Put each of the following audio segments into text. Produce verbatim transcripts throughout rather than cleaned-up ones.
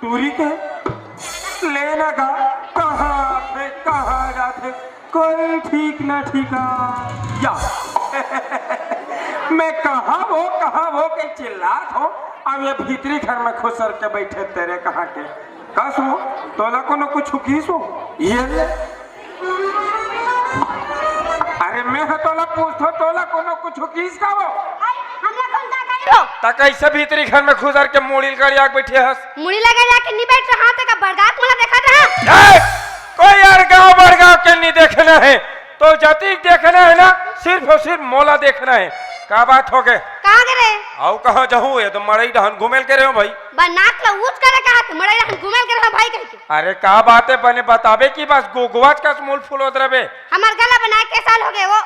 टूरी के लेना का कहाँ पे कहाँ जाथे, कोई ठीक न ठिकाना। मैं कहाँ वो, कहाँ वो के चिल्लात हो, अब ये भीतरी घर में खुसर के बैठे तेरे कहाँ के। कस हो, तोला कोनो कुछ हुकीस हो? ये ले। अरे मैं ह तोला पूछथो, तोला कोनो कुछ हुकीस का वो? आई, हमरा कौन का कही हो? त कैसे भीतरी घर में खुसर के मुड़ी ल गड़िया के बैठे हस? मुड़ी लगा जाके नहीं बैठ रहा, ते का बड़गांव मोला देखत रहा? ए, कोई यार गांव बड़गांव के नहीं देखना है, तो जतीक देखना है ना, सिर्फ और सिर्फ मोला देखना है। का बात हो गए? कहाँ गे रहे? आओ कहाँ जाहूँ, ये तो मड़ई डहन घूमेल के रहे हो भाई। बा नाक ला ऊंच करे कहा थे, मड़ई डहन घूमेल के रहे हो भाई कह के। अरे का बात है बने बताबे कि बस गोगवाच कस मुल फुलोत रबे। हमार गला बनाए के साल हो गए वो।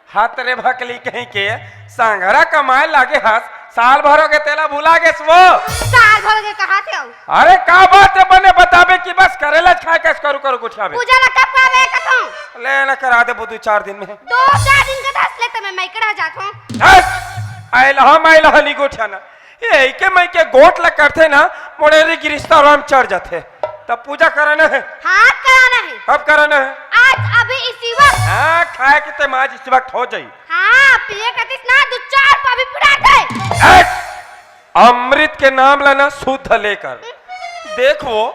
हाथ रे भकली कहीं के, सांघरा कमाए लागे हस, साल भर हो गए तेला भुला गेस वो। साल भर के कहा थे हो? अरे का बात है बने बताबे कि बस करेला खाए कस करू करू गोठियाबे। पूजा ला कब पावे कथों? ले ना करा देबो दू चार दिन में। दो चार दिन के दस ले त मैं मैकड़ा जात हूँ। हट! आइल हम आइल हनी गोठियाना। ये के मैं के गोठ ला करथे ना, मोड़ेरी गिरिस्ता राम चढ़ जाथे। तब पूजा करना है। हाँ, कराना है। कब करना है? आज अभी इसी वक्त। हाँ, खाए के ते माज इसी वक्त हो जाई। हाँ, पिए कतिस ना दो चार पावी पुरा दे। हट! अमृत के नाम ला ना शुद्ध लेकर। देखो,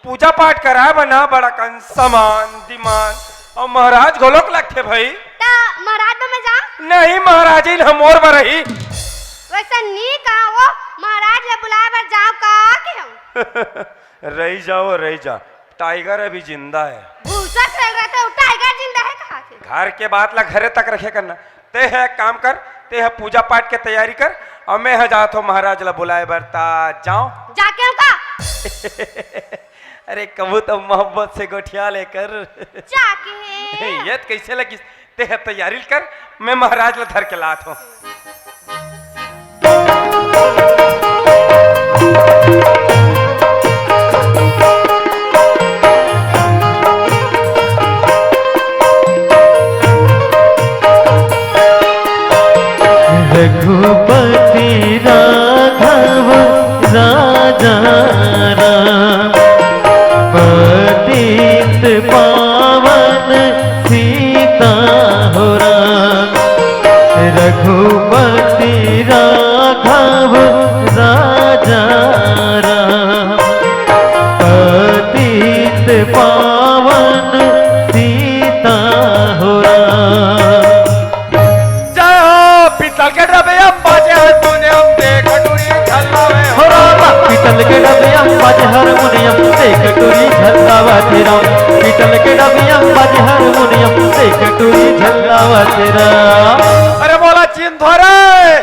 पूजा पाठ कराए बर ना बड़ा कन सामान, दिमान और महाराज घलोक लगथे भाई। त महाराज में मैं जाऊं? नहीं, महाराज ही ना मोर बर ही। वैसा नी कहा वो, महाराज ले बुलाए बर जाओ का के हम? रही जाओ, रही जा, टाइगर अभी जिंदा है। भूसा खेल रहे थे, वो टाइगर जिंदा है कहा थे? घर के बात ला घरे तक रखे करना। ते है एक काम कर, ते है पूजा पाठ के तैयारी कर, और मैं है जात हो महाराज ला बुलाए बर ता जाओ। जाके हो का? अरे कबू तो मोहब्बत से गोठिया लेकर। जाके। ये तो कैसे लगी? ते ह तैयारी कर, मैं महाराज ला धर के लात हूँ। रघुपति राघव राजा राम, पतित पावन सीता हो राम। रघुपति राघव राजा राम, पतित पावन सीता हो राम। जय हो पीतल के डबे हम बाजे हारमोनियम, देख टूरी झल्लावे हो राम। पीतल के डबिया बाजे हारमोनियम, देख टूरी झल्लावत राम। पीतल के डबिया बाजे हारमोनियम, देख टूरी झल्लावत राम। अरे बोला चिंधो रे,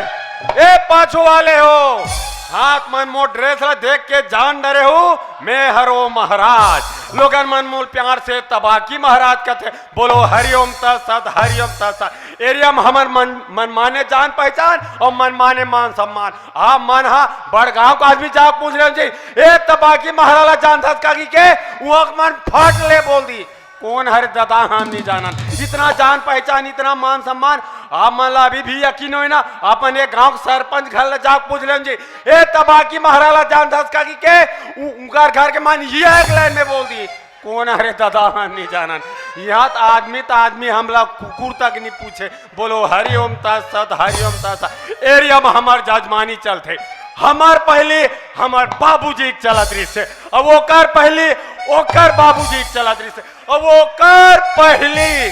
ए पाछू वाले हो, हाथ मन मोर ड्रेस ला देख के जान डरे हो, मैं हरो महाराज। लोगन मन मोल प्यार से तबाकी महाराज कथे। बोलो हरिओम तत्सत, हरिओम तत्सत। एरिया में हमर मन, मनमाने जान पहचान और मनमाने मान सम्मान। आप मन हा बड़गांव का आदमी जाके पूछ रहे हो जी, ए तबाकी महाराज ला जानथस का कि के? वो मन फट ले बोल दी, कौन हरे ददा, हम नहीं जानन। इतना जान पहचान, इतना मान सम्मान, आप मन ला अभी भी यकीन होई ना? अपन एक गांव के सरपंच घर ला जाके पूछ रहे हो जी, ए तबाकी महाराज ला जानथस का कि के? उ-, उनकर घर के मन ये एक लाइन में बोल दी, कौन हरे ददा, हम नहीं जानन। यहाँ त आदमी त आदमी, हमला कुकुर तक नहीं पूछे। बोलो हरिओम तत्सत, हरिओम तत्सत। एरिया में हमार जजमानी चलथे। हमार पहली हमार बाबूजी के चलत रहिस हे, अब ओकर पहली ओकर बाबूजी के चलत रहिस हे, अब ओकर पहली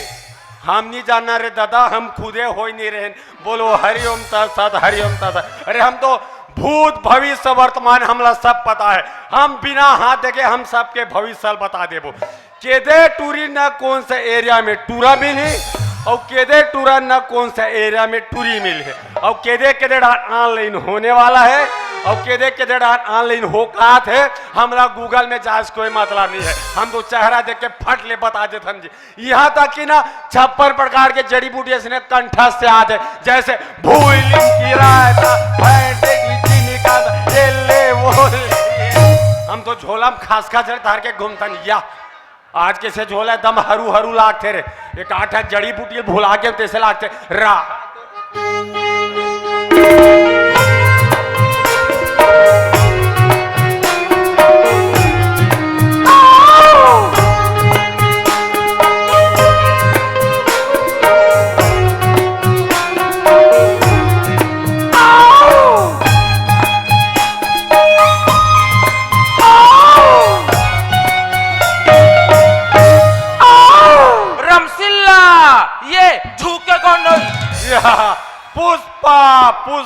हम नहीं जानना रे दादा, हम खुदे होई नहीं रहेन। बोलो हरिओम तत्सत, हरिओम तत्सत। अरे हम तो भूत, भविष्य, वर्तमान हमला सब पता है। हम बिना हाथ देखे हम सबके भविष्य बता देबो। केदे टूरी न कौन सा एरिया में टूरा मिलही और केदे टूरा न कौन सा एरिया में टूरी मिलही और केदे केदे डार ऑनलाइन होने वाला है और केदे केदे डार ऑनलाइन होकात है, हमला Google में जांच कोई मतलब नहीं है। हम तो चेहरा देख के फट ले बता देथन जी। यहाँ तक कि ना छप्पन प्रकार के जड़ी बूटी ऐसने कंठस्थ से आते, जैसे भूली की रायता, भैंटे की चीनी का, ये ले, वो ले। हम तो झोला में खास खास धर के घूमतन या। आज के से झोला एकदम हरू हरू लागथे रे। एक आठ जड़ी बूटी भुला के तैसे लागथे रा।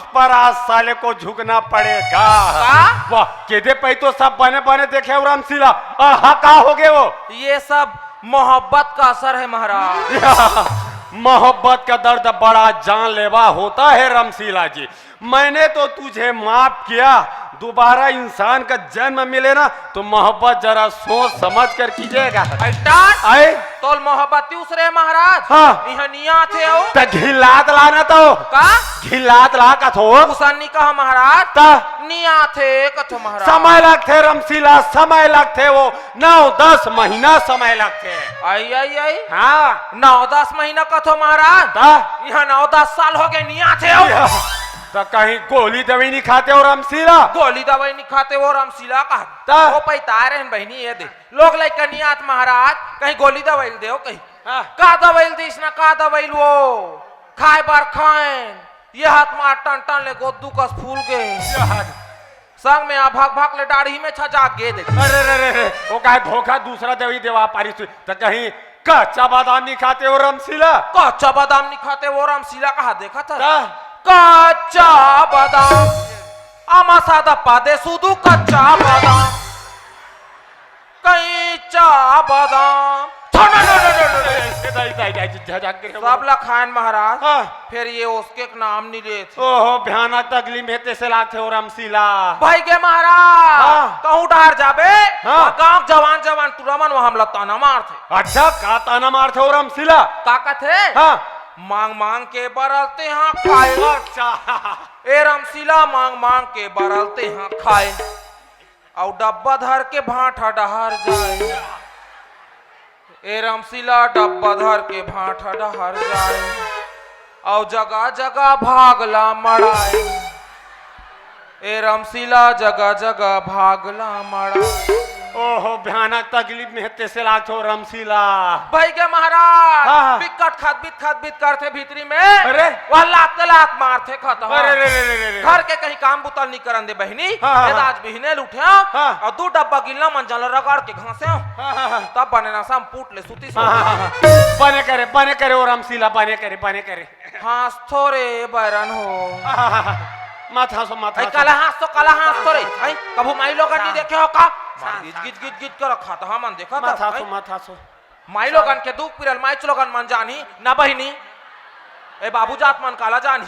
पर आज साले को झुकना पड़ेगा। का? वाह, केदे पई तो सब बने बने देखे हो रामशीला। आहा, का हो गए वो? ये सब मोहब्बत का असर है महाराज। मोहब्बत का दर्द बड़ा जानलेवा होता है रामशीला जी। मैंने तो तुझे माफ किया, दोबारा इंसान का जन्म मिले ना तो मोहब्बत जरा सोच समझ कर कीजिएगा। अल्टार? आए? तोल मोहब्बत ती उसरे महाराज। हाँ। इहाँ निया थे हो। त घिलात ला ना तो। का? घिलात ला कथो। उसन नी कहा महाराज। त? निया थे कथो महाराज। समय लगथे रमशीला, समय लगथे वो। नौ दस महीना समय लगथे। आई, आई, आई। हाँ। नौ दस महीना कथो महाराज। त? इहाँ नौ दस साल हो गए निया थे हो। या। त कहीं गोली दवाई नी खाते हो रमशीला? गोली दवाई नी खाते हो रमशीला का। त? वो पैतारे हैं बहिनी ये दे। लोग लइका नियात महाराज, कहीं गोली दवाई ल देव कहीं। हाँ। का दवाई ल दिस ना, का दवाई ल वो? खाए बर खाएन, ये हाथ मार टन टन ले गोद्दू कस फूल गे। यार। संग में आ भक भक ले डाढ़ी में छजाक गे दे। अरे, अरे, अरे, अरे, वो काहे धोखा दूसरा दवाई देवा पारिस तू? त कहीं कच्चा बादाम नी खाते हो रमशीला? कच्चा बादाम नी खाते हो रमशीला, कहा देखा था? का? कच्चा बादाम। आमा सादा पादे सुदू कच्चा बादाम। कच्चा बादाम। थो, नो, नो, नो, नो, नो, नो। ऐसे नहीं, नहीं, नहीं, झ-, झ-, झ-, सब ला खाएन महाराज। हाँ। फिर ये उसके एक नाम नहीं लेते। ओहो, भयानक तकलीफ में तेसे लागथे ओ रमशीला। भाई के महाराज, हाँ। कहूँ डहर जाबे, हाँ। वहाँ गाँव जवान, जवान टूरा मन वहाँ हमला ताना मारथे। अच्छा, का ताना मारथे ओ रमशीला? का कथे? हाँ। मांग मांग के बरलते हाँ खाए। अच्छा। ए रमशीला, मांग मांग के बरलते हाँ खाए। अउ डब्बा धर के भांठा डहर जाए। ए रमशीला डब्बा धर के भांठा डहर जाए। अउ जगह जगह भागला मड़ाए। ए रमशीला जगह जगह भागला मड़ाए। ओहो, भयानक तकलीफ में हे तेसे लागथो रमशीला। भाई के महाराज, हाँ, हाँ। बिकट खदबित खदबित करथे भीतरी में। अरे। वह लात लात मारथे खत। अरे, रे, रे, रे, रे, रे। घर के कहीं काम बुता ल नी करन दे बहिनी। हाँ, हाँ, ए हाँ। आज बिहने ल उठे हाँ। अउ दू डब्बा गिल्ला मंजन ल रगड़ के घासे हो। हाँ, हाँ, हाँ। तब बने ना सम पुट ले सुती सो। हाँ, हाँ, हाँ, हाँ। बने करे, बने करे ओ रमशीला, बने करे, बने करे। हाँसथो रे बैरन हो। हाँ, हाँ, हाँ, हाँ। मत हाँसो, मत आई हाँसो। काला हाँसथो, काला हाँसथो रे। आई कभू माई लोगन नी देखे हो का? हाँ, गिज, हाँ, गिज, हाँ। गिज, गिज कर रखा था, हमन देखा मत था, हाँसो, आई। मत हाँसो। माई लोगन के दुख पीरल, माई लोगन मन जानी, ना बहिनी। ए बाबू जात मन काला जानी।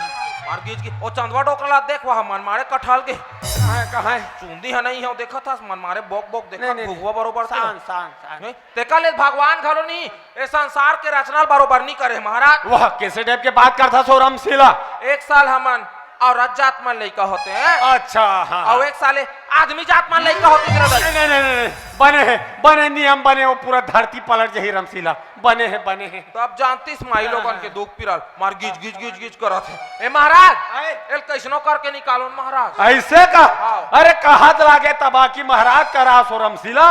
मार गिज गिज, ओ चंदवा डोकरा ला देख, वह मन मारे कठाल के। कहाँ है, कहाँ है? चुंदी है नहीं है, देखत हस, मन मारे बोक बोक देखत, नहीं, नहीं, घुघुआ नहीं। बरोबर के। शांत, शांत, शांत। नहीं, तेका ले भगवान घलो नहीं, ए संसार के रचना ल बरोबर नहीं करे महाराज। वाह, कैसे टाइप के बात करथा सो रमशीला? एक साल हमन अउ रज जात मन लइका होते हैं। अच्छा, हाँ, अउ हाँ। एक साले आदमी जात मन लइका होते तेरा दाई। नहीं, नहीं, नहीं, नहीं, बने हे, बने नियम बने, वो पूरा धरती पलट जही रमशीला, बने हे, बने हे। तो अब जानतीस माई हाँ, लोगन हाँ। के दुख पीरल, मार गिज, गिज, गिज, गिज करत हे। ए महाराज, आए। एल कैसनो करके निकालो न महाराज। ऐसे का? हाँ। अरे कहत लागे तबाकी महाराज करा सो रमशीला,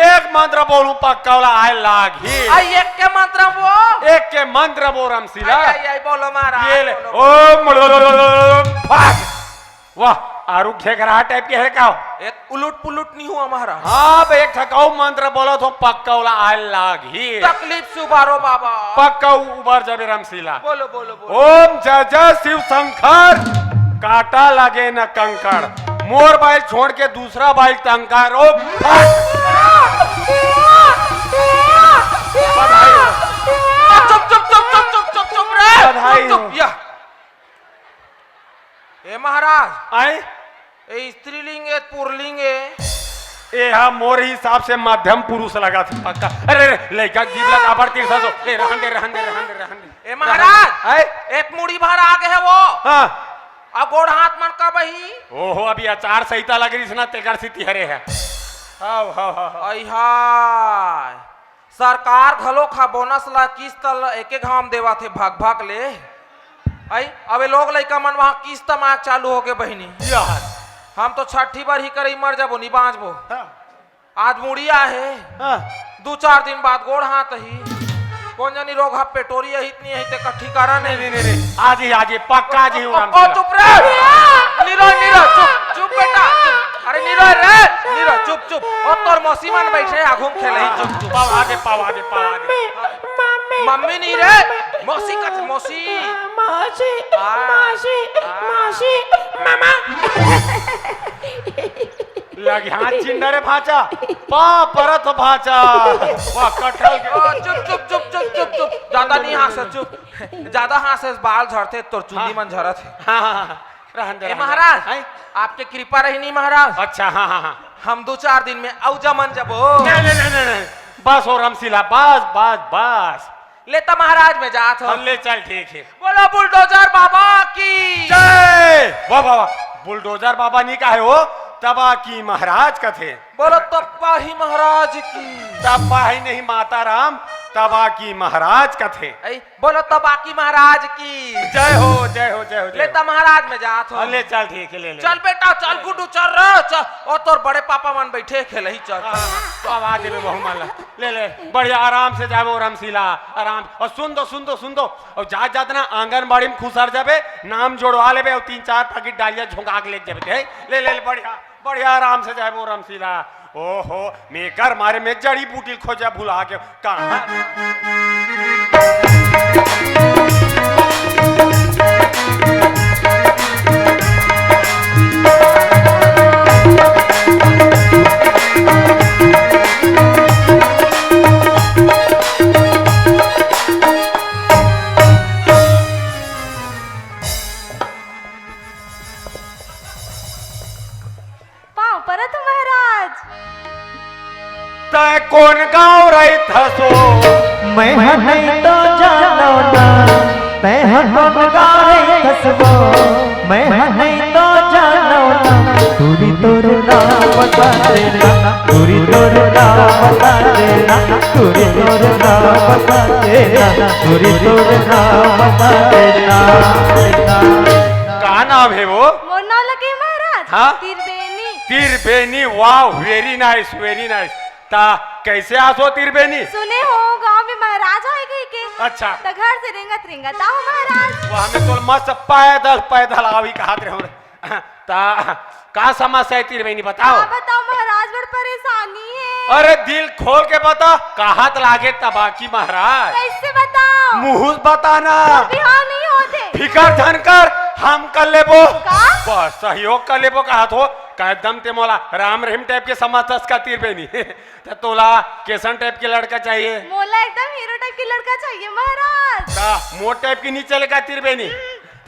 एक मंत्र बोलूं पक्का वाला आए लाग ही। आई एक के मंत्र वो? एक के मंत्र बोल रमशीला। आई, आई, आई, बोलो महाराज, ये ले, बोलो। ओम फट। वाह, आरु घेघरा टाइप के हे का? एक उलट पुलट नहीं हुआ महाराज। हाँ, बे, एक ठकाऊ मंत्र बोलो तो पक्का वाला आए लाग ही। तकलीफ से उबारो बाबा। पक्का उ-, उबर जाबे रमशीला। बोलो, बोलो, बोलो। ओम जय जय शिव शंकर, कांटा लगे न कंकड़, मोर बाइल छोड़ के दूसरा बाइल टंकर। ओ फट। बधाई हो। चुप, चुप, चुप रे। बधाई चुप, हो। चुप, या। ए महाराज। आए? ए स्त्रीलिंग ए, पुरलिंग ए? ए हा मोर हिसाब से मध्यम पुरुष लगा थे पक्का। अरे, अरे, लइका जीव लगा बढ़ती सासो। ए, रहन दे, रहन दे, रहन दे, रहन दे। ए महाराज, आए? एक मुड़ी भर आ गए है वो। हाँ। अब गोड़ हाथ मन का बही? ओहो, अभी आचार संहिता लग रही ना, तेकर सीती हरे है। हाव, हाव, हाव, हाव। आई हाय। सरकार घलोक ह बोनस ला किस्त ल एके घांव म देवत हे भग भग ले। अई, अबे लोग लइका मन वहां किस्त मांग चालू होगे बहिनी। यार। हम तो छठी बर ही करई मर जाबो, नी बांचबो। हाँ। आज मुड़िया हे। हाँ। दू चार दिन बाद गोड़ हाथ ही। कोन जनी रोग ह पेटोरी अहित नी अहित, एकर ठिकाना नहीं, नहीं। नहीं, नहीं, नहीं। आज ही, आज ही, पक्का आज ही ओ, उड़ान ओ, पूरा। चुप रे। नीरज, नीरज, चुप, चुप बेटा, चुप। अरे नीरज रे, नीरज, चुप, चुप। ओ तोर मौसी मन बैठे हे, आगू म खेलही, चुप, चुप। पाव आगे, पाव आगे, पाव आगे। मम्मी, मम्मी, मम्मी नहीं रे, मौसी कथे, मौसी। मौसी, आ, मौसी, आ। मौसी, मामा। लगिहा चिंदा रे भांचा, पाँव परत हो भांचा। वाह, कटहल के ओ, चुप, चुप, चुप, चुप, चुप, चुप। ज्यादा नहीं हाँस, चुप। ज्यादा हाँस, बाल झरथे, तोर चुंदी हाँ। मन झरत हे। हाँ, हाँ, हाँ। रहन दे, ए रहन दे। महाराज, हैं? आपके कृपा रही नहीं महाराज। अच्छा, हाँ, हाँ, हाँ। हम दो चार दिन में अउ जमन जबो। नहीं, नहीं, नहीं, नहीं, नहीं। बस हो रमशीला, बस, बस, बस। ले त महाराज में जात हो। हाँ, ले चल, ठीक है। बोलो बुलडोजर बाबा की। जय। वाह, वाह, वाह। बुलडोजर बाबा नहीं कहे हो, तबाकी महाराज कथे। बोलो तबाकी महाराज की। तबाकी नहीं माता राम, तबाकी महाराज कथे। ऐ, बोलो तबाकी महाराज की। जय हो, जय हो, जय हो, जय ले हो। त महाराज में जात हो। हाँ, ले चल, ठीक है, ले, ले। चल बेटा, चल गुड्डू, चल रे, चल। ओ तोर बड़े पापा मन बैठे खेलही, चल। हाँ, तो आवाज में बहु माला। ले, ले, बढ़िया आराम से जाबो रमशीला, आराम। और सुन दो, सुन दो, सुन दो। और जा, जात ना आंगनबाड़ी में खुसर जाबे, नाम जोड़वा लेबे और तीन चार पैकेट डालिया झोंका के ले जाबे ते। ले, ले, ले, बढ़िया, बढ़िया आराम से जाबो रमशीला। ओहो, मैं कर मारे में जड़ी बूटी खोजा भुला के कहाँ। पाँव परत हो महाराज। तैं कोन गाँव रहिथस ओ? मैं ह नहीं तो जानव ना, तैं ह कोन गाँव रहिथस ओ? मैं ह नहीं तो जानव ना, टूरी तोर नाम बता देना, टूरी तोर नाम बता देना, टूरी तोर नाम बता देना, टूरी तोर नाम बता देना। का नाम हे वो? मोर नाव लगे महाराज। हाँ? Triveni. Triveni, wow, very nice, very nice। त कैसे आस ओ तिरबेनी? सुने हो, गाँव में महाराज आए कहिके। अच्छा। त घर से रेंगत रेंगत आव महाराज। वो हमें तो मस्त पैदल, पैदल आवी कहत रहे हो। त का समस्या हे तिरबेनी, बताव। का बताव महाराज, बड़ परेशानी हे। अरे दिल खोल के बता, कहात लागे तबाकी महाराज। कैसे बताव? मुँह से बता ना। बिहाव नहीं होत हे। फिकर झन कर, हम कर लेबो। का? बस सहयोग कर लेबो कहत हो। का एकदम ते मोला राम रहीम type के समझथस का तिरबेनी? त तोला कैसन type के लड़का चाहिए? मोला एकदम हीरो type के लड़का चाहिए महाराज। का मोर type के नहीं चले का तिरबेनी?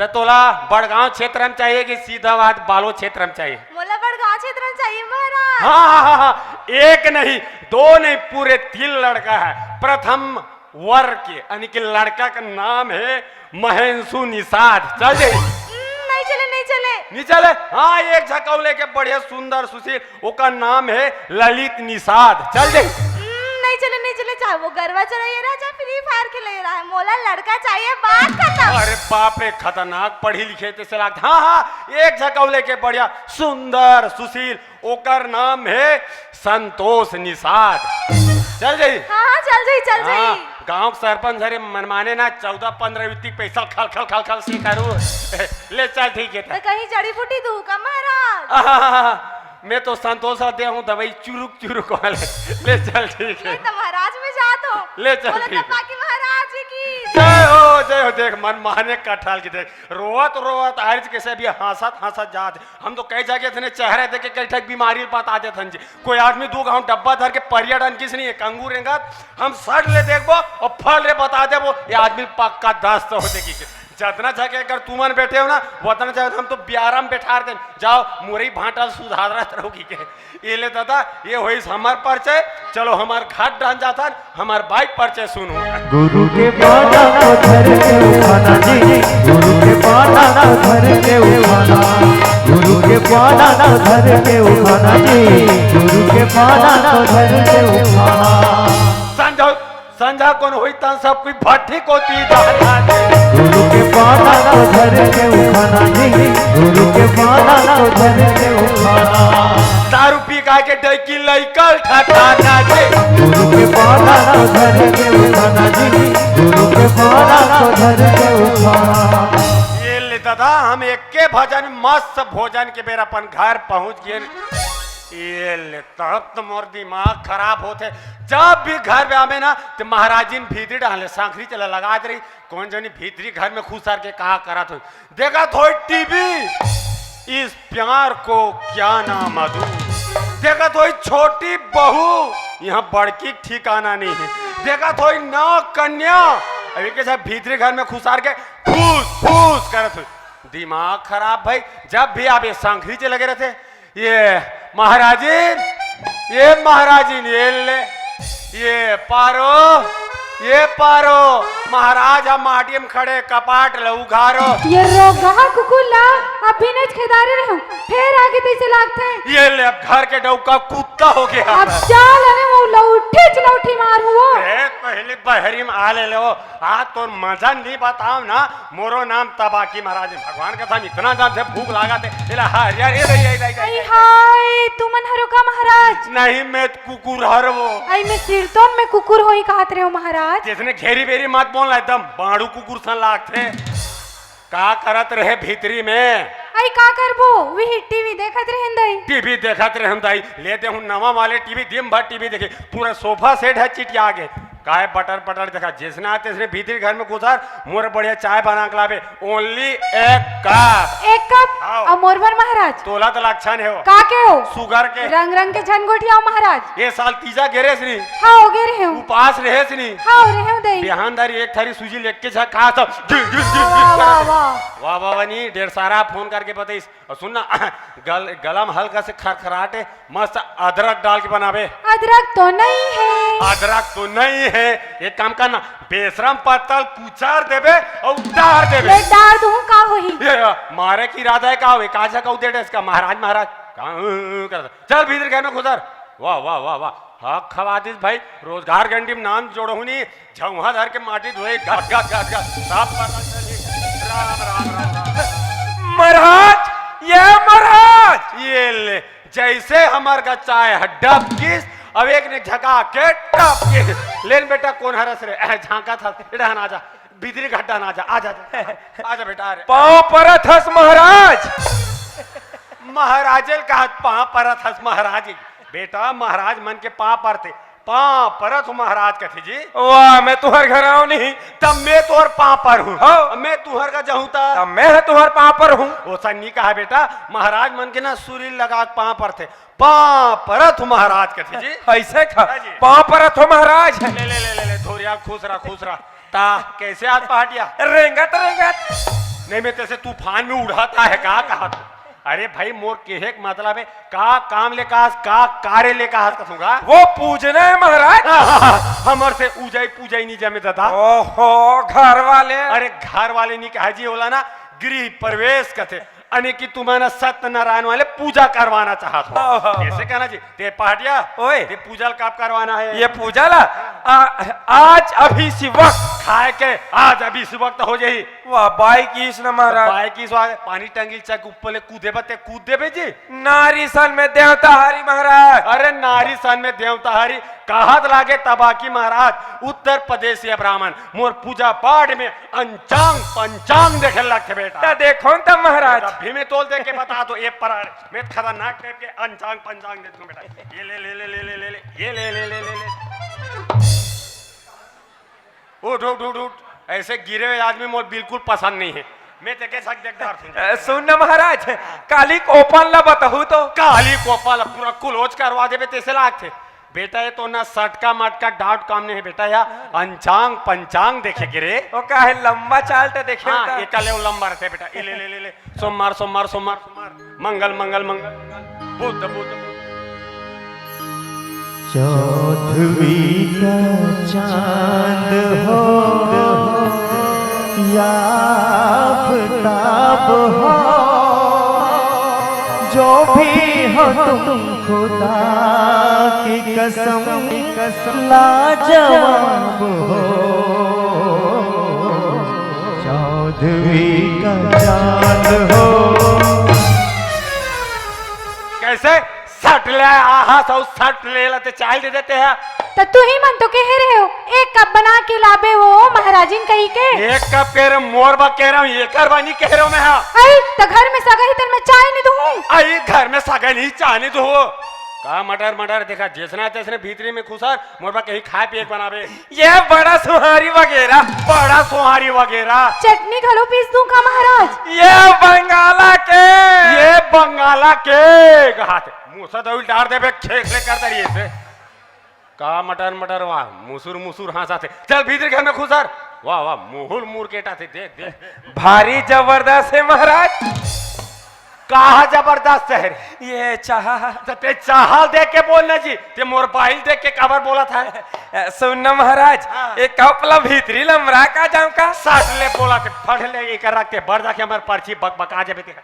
त तोला बड़गांव क्षेत्र में चाहिए कि सीधा बात बालोद क्षेत्र में चाहिए? मोला बड़गांव क्षेत्र में चाहिए महाराज। हाँ, हाँ, हाँ, हाँ। एक नहीं, दो नहीं, पूरे तीन लड़का है। प्रथम वर्ग के, यानी कि लड़का का नाम है महेंसु निषाद। चल जाई? हम्म, नहीं चले, नहीं चले। नहीं चले? हाँ, एक झकौले के बढ़िया, सुंदर, सुशील, ओकर नाम है ललित निषाद। चल जाई? हम्म, नहीं चले, नहीं चले, चाहे वो गरवा चराइए रहा, चाहे Free Fire खेले रहा है, मोला लड़का चाहिए, बात खत्म। अरे बाप रे, खतरनाक पढ़ी लिखे तैसे लागत। हाँ, हाँ, एक झकौले के बढ़िया, सुंदर, सुशील, ओकर नाम है संतोष निषाद। चल जाई? हाँ, हाँ, चल जाई, चल जाई। हाँ, गांव के सरपंच हरे मनमाने ना, चौदह पन्द्रह वित्ती पैसा खल खल खल खल से करू। ले चल, ठीक है। तो कहीं जड़ी बूटी दूँ का महाराज? आहा, मैं तो संतोष दे हूँ दवाई चुरुक चुरुक वाले। ले चल, ठीक है। ले तो महाराज में जात हो। ले चल, बोलो ठीक है। तबाकी महाराज की। जय हो, जय हो। देख, मनमाने कठाल की देख, रोवत रोवत आरिच कैसे अभी हंसत हंसत जात। हम तो कई जगह इतने चेहरे देख के कई ठक बीमारी बता देथन जी। कोई आदमी दू गांव डब्बा धर के परिया डन किस नहीं, एक अंगूर रेंगत, हम सड़ ले देखबो और फल ले बता देबो, ये आदमी पक्का दस्त हो देखी के। जतना जगह अगर तुमन बैठे हो ना, वतना जगह हम तो ब्यारम बैठार देन। जाओ, मुरई भांटा सुधारत रहो की के। ये ले दादा, ये होइस हमार परिचय। चलो, हमार घाट डान जाथन, हमार बाइक परिचय सुनो। गुरु के पाना को धर के उठाना जी, गुरु के पाना को धर के उठाना, गुरु के पाना को धर के उठाना जी, गुरु के पाना को धर के उठाना। संझा, संझा कौन होई तन सब कोई भट्ठी कोती जाना जी। गुरु के पाना को धर के उठाना जी, गुरु के पाना को धर के उठाना। दारू पी खा के डैकी लइकल ठठाना जी। गुरु के पाना को धर के उठाना जी, गुरु के पाना को धर के उठाना। ये ले दादा, हम एक के भजन मस्त भोजन के बेर अपन घर पहुंच गए। ये ले, तब तो मोर दिमाग खराब होथे। जब भी घर में आवे ना, तो महाराजिन भीतरी डाले सांखरी चला लगा दे रही। कौन जनी भीतरी घर में खुसर के कहा करत हो। देखत होई टीवी, इस प्यार को क्या नाम दूं। देखत होई छोटी बहू, यहाँ बड़की ठिकाना नहीं है। देखत होई नौ कन्या, अभी के साथ भीतरी घर में खुसार के फूस फूस करत होई। दिमाग खराब भाई, जब भी आप ये सांखरी से लगे रहते। ये महाराजिन, ये महाराजिन, ये ले, ये पारो, ये पारो, महाराज हम माटी में खड़े, कपाट ल उघारो। ये रोगहा कुकुर ला अभी ने खेदारे रहूं, फेर आगे तैसे लागथे। ये ले, अब घर के डौका कुत्ता हो गया। अब चाल अने वो लौठी च लौठी मारू वो। ए, पहले बहरी में आ ले ले वो। आ तोर मजा नहीं बताओ ना, मोरो नाम तबाकी महाराज। भगवान का हम इतना दम से भूख लागा थे। एला हरियर, ए, ए, ए, ए, ए, अई ए। हाय, तुमन हरो का महाराज? नहीं, मैं तो कुकुर हर वो। अई मैं सिरतोन में कुकुर होई कहत रहे हो महाराज। जैसने घेरी बेरी मत बोलना, एकदम बाड़ू कुकुर सन लागथे। का करत रहे भीतरी में? अई का करबो, वही टीवी देखत रहेन दाई। टीवी देखत रहेन दाई, ले दे हूँ नवा वाले टीवी, दिन भर टीवी देखे, पूरा सोफा सेट है चिटिया गे। काय बटर बटर देखा, जैसने आते इसने भीतरी घर में घुसर, मोर बढ़िया चाय बना के लावे, only एक कप। एक कप? आओ। अउ मोर बर महाराज। तोला तो लक्षण है हो। का के हो? सुगर के। रंग रंग के झन गोठियाओ महाराज। ये साल तीजा गेरे सनी। हाँ, हो गे रहे हूँ। उपास रहे सनी। हाँ, हो रहे हूँ दाई। बिहान दारी एक थारी सूजी लेके झा खा सब। वाह, वाह, वाह, वाह। वाह, वाह, वाह, नहीं, ढेर सारा फोन करके बताइस। और सुन ना, गल-, गला में हल्का से खरखराटे, मस्त अदरक डाल के बनावे। अदरक तो नहीं है। अदरक तो नहीं है। एक काम करना, बेसरम पत्तल कुचार देबे और डार देबे। ले डार दूँ, का होही? ये, ये, मारे की इरादा है, का होवे? का झका उदेड़े इसका, महाराज, महाराज। का, अ, अ, करता। चल भीतर घर में घुसर। वाह, वाह, वाह, वाह। हक खवा दिस भाई, रोजगार गंडी में नाम जोड़हुनी, झौहा धर के माटी धोए, गट, गट, गट, गट। सब पता चली। राम, राम, राम, राम। महाराज, ये महाराज। ये ले, जैसे हमर का चाय ह डबकिस, अब एक ने झका के टपकिस। लेन बेटा, कौन हरस रे? अह, झांका था, एडहन आजा, बिदरी घट्टा ना आजा, आजा, आजा, आजा बेटा, अरे। पाँव परत हस महाराज। महाराजे ल कहत पाँव परत हस महाराज। बेटा, महाराज मन के पाँव परथे, पाँव परत हूँ महाराज कथे जी। वाह, मैं तुहर घर आऊं नहीं। तब मैं तोर पाँव पर हूँ। हाँ। मैं तुहर का जाऊँ ता। तब मैं ह तुहर पाँव पर हूँ। ओसा नी कहा बेटा, महाराज मन के ना सुरील लगा के पाँव परथे। पाँव परत हूँ महाराज कथे जी। ऐसे खा, हाँ जी। पाँव परत हो महाराज। ले, ले, ले, ले, ले, धोरिया, खुश रहा, खुश रहा। ता, कैसे आज पहाटिया? रेंगत, रेंगत। नहीं, मैं तैसे तूफान में उड़ाता है, का कहा तू? अरे भाई, मोर केहे के मतलब है, का काम ले कहास, का कार्य ले कहास कथूंगा? वो पूजना है महाराज। हमर से उजाई पूजाई नहीं जमे दादा। ओहो, घर वाले। अरे घर वाले नहीं कहा जी, बोला ना, गृह प्रवेश कथे। अने कि तुमन सत्यनारायण वाले पूजा करवाना चाहत हो। हाँ, हाँ, ऐसे हाँ। कहना जी, ते पहाटिया, ओए। ते पूजा ला कब करवाना है? ये पूजा ला, आ, आज अभी इसी वक्त। खाए के आज अभी इसी वक्त हो जाही। वाह, बाई किस न महाराज। बाई किस वाले पानी टंकी चक ऊपर ले कूदे बते कूद देबे जी। नारी सन में देवता हारी महाराज। अरे नारी सन में देवता हारी, कहत लागे तबाकी महाराज, उत्तर प्रदेशीय ब्राह्मण मोर पूजा पाठ में अंचांग पंचांग देखे लगथे बेटा। त देखो न त महाराज। अभी मैं तोल दे के बता दो, ये पर मैं खतरनाक टाइप के अंचांग पंचांग दे दूं बेटा। ये ले, ले, ले, ले, ले, ले, ले, ये ले, ले, ले, ले, ले। उठ, उठ, उठ, उठ। ऐसे गिरे हुए आदमी मोर बिल्कुल पसंद नहीं है। मैं तेके साथ देखदार सुन। ए, सुन न महाराज, काली कोपल ला बताहू तो। काली कोपल ला पूरा close करवा देबे, तैसे लागथे। बेटा, ये तो ना सटका मटका डॉट कॉम नहीं है बेटा, या अंचांग पंचांग देखे के रे। ओ काहे लंबा चार्ट देखे हाँ, होता? एका ले वो लंबा रहते बेटा। ये ले, ले, ले, ले। सोमवार, सोमवार, सोमवार, सोमवार। मंगल, मंगल, मंगल, मंगल। बुध, बुध, बुध। चौदहवीं का चांद हो या आफताब हो, जो भी हो तुम खुदा की कसम लाजवाब हो, चौदहवीं का चांद हो। कैसे? सट ले, आहा, सौ सट ले लेते, चाय दे देते हैं। त तुही मन तो कहे रहे हो, एक कप बना के लाबे वो महाराजिन कही के। एक कप कह रहे, मोर बा कह रहा हूँ, एकर बा नहीं कह रहा हूँ मैं, हाँ। आई, त घर में सगा ही तन में चाय नहीं दूँ। आई, घर में सगा नहीं, चाय नहीं दूँ। का मटर मटर देखा, जैसना तैसने भीतरी में खुसर, मोर बा कहीं खाए पिए के बनाबे। ये बड़ा सोहारी वगैरह। बड़ा सोहारी वगैरह। चटनी घलो पीस दूं का महाराज? ये बंगाला के। ये बंगाला के। कहा थे, मुसा दौल डार देबे, खेख ले कर दरिए से। का मटर मटर वाह, मुसुर मुसुर हाँसा थे। चल भीतर घर में खुसर। वाह वाह, मुहुर मुरकेटा थे, देख देख। भारी जबरदस्त हे महाराज। कहा जबरदस्त हे रे? ये चाहा। त ते चाहा देख के बोलना जी, ते मोर बाइल देख के काबर बोला था? ए, सुन ना महाराज, हाँ। एक कप ला भीतरी लमरा का जाऊं का? सट ले बोला थे, फट ले एक रख के, बढ़ जाके हमार पर्ची बक बका जाबे ते।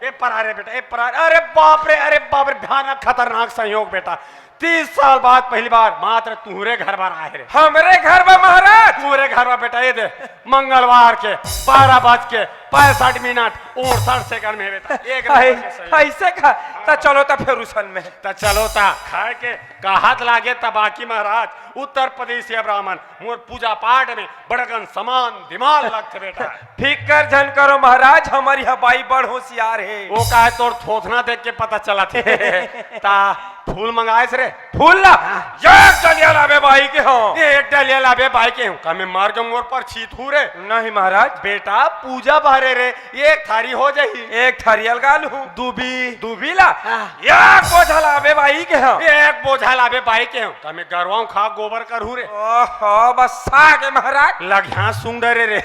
ए परारे बेटा, ए परारे, अरे बाप रे, अरे बाप रे, भयानक खतरनाक संयोग बेटा। तीस साल बाद पहली बार मात्र तुहरे घर बार आए रे। हमरे घर में महाराज? तुहरे घर में बेटा, ये दे, मंगलवार के बारह बज के पैंसठ मिनट उनसठ सेकंड में बेटा, एक नंबर के संयोग। ऐसे का? त चलो त फेर उसन में। त चलो त खाए के कहत लागे तबाकी महाराज, उत्तर प्रदेश या ब्राह्मण, मोर पूजा पाठ में बड़कन समान दिमाग लगथे बेटा। फिकर झन करो महाराज, हमर इहाँ बाई बड़ होशियार हे। वो का हे, तोर थोथना देख के पता चलत हे। ता फूल मंगाएस रे? फूल ला? हाँ। एक डलिया लाबे बाई के हूँ। एक डलिया लाबे बाई के हूँ। का मैं मर जाऊँ, मोर पर छीत हूँ रे? नहीं महाराज। बेटा पूजा भरे रे, एक थारी हो जाही। एक थारी अलगा लूं। दूबी। दूबी ला? हाँ। एक बोझा लाबे बाई के हूँ। एक बोझा लाबे बाई के हूँ। का मैं गरवाऊं खा गोबर करहूं रे? ओहो, बस आगे महाराज। लगिया सूंघ डरे रे।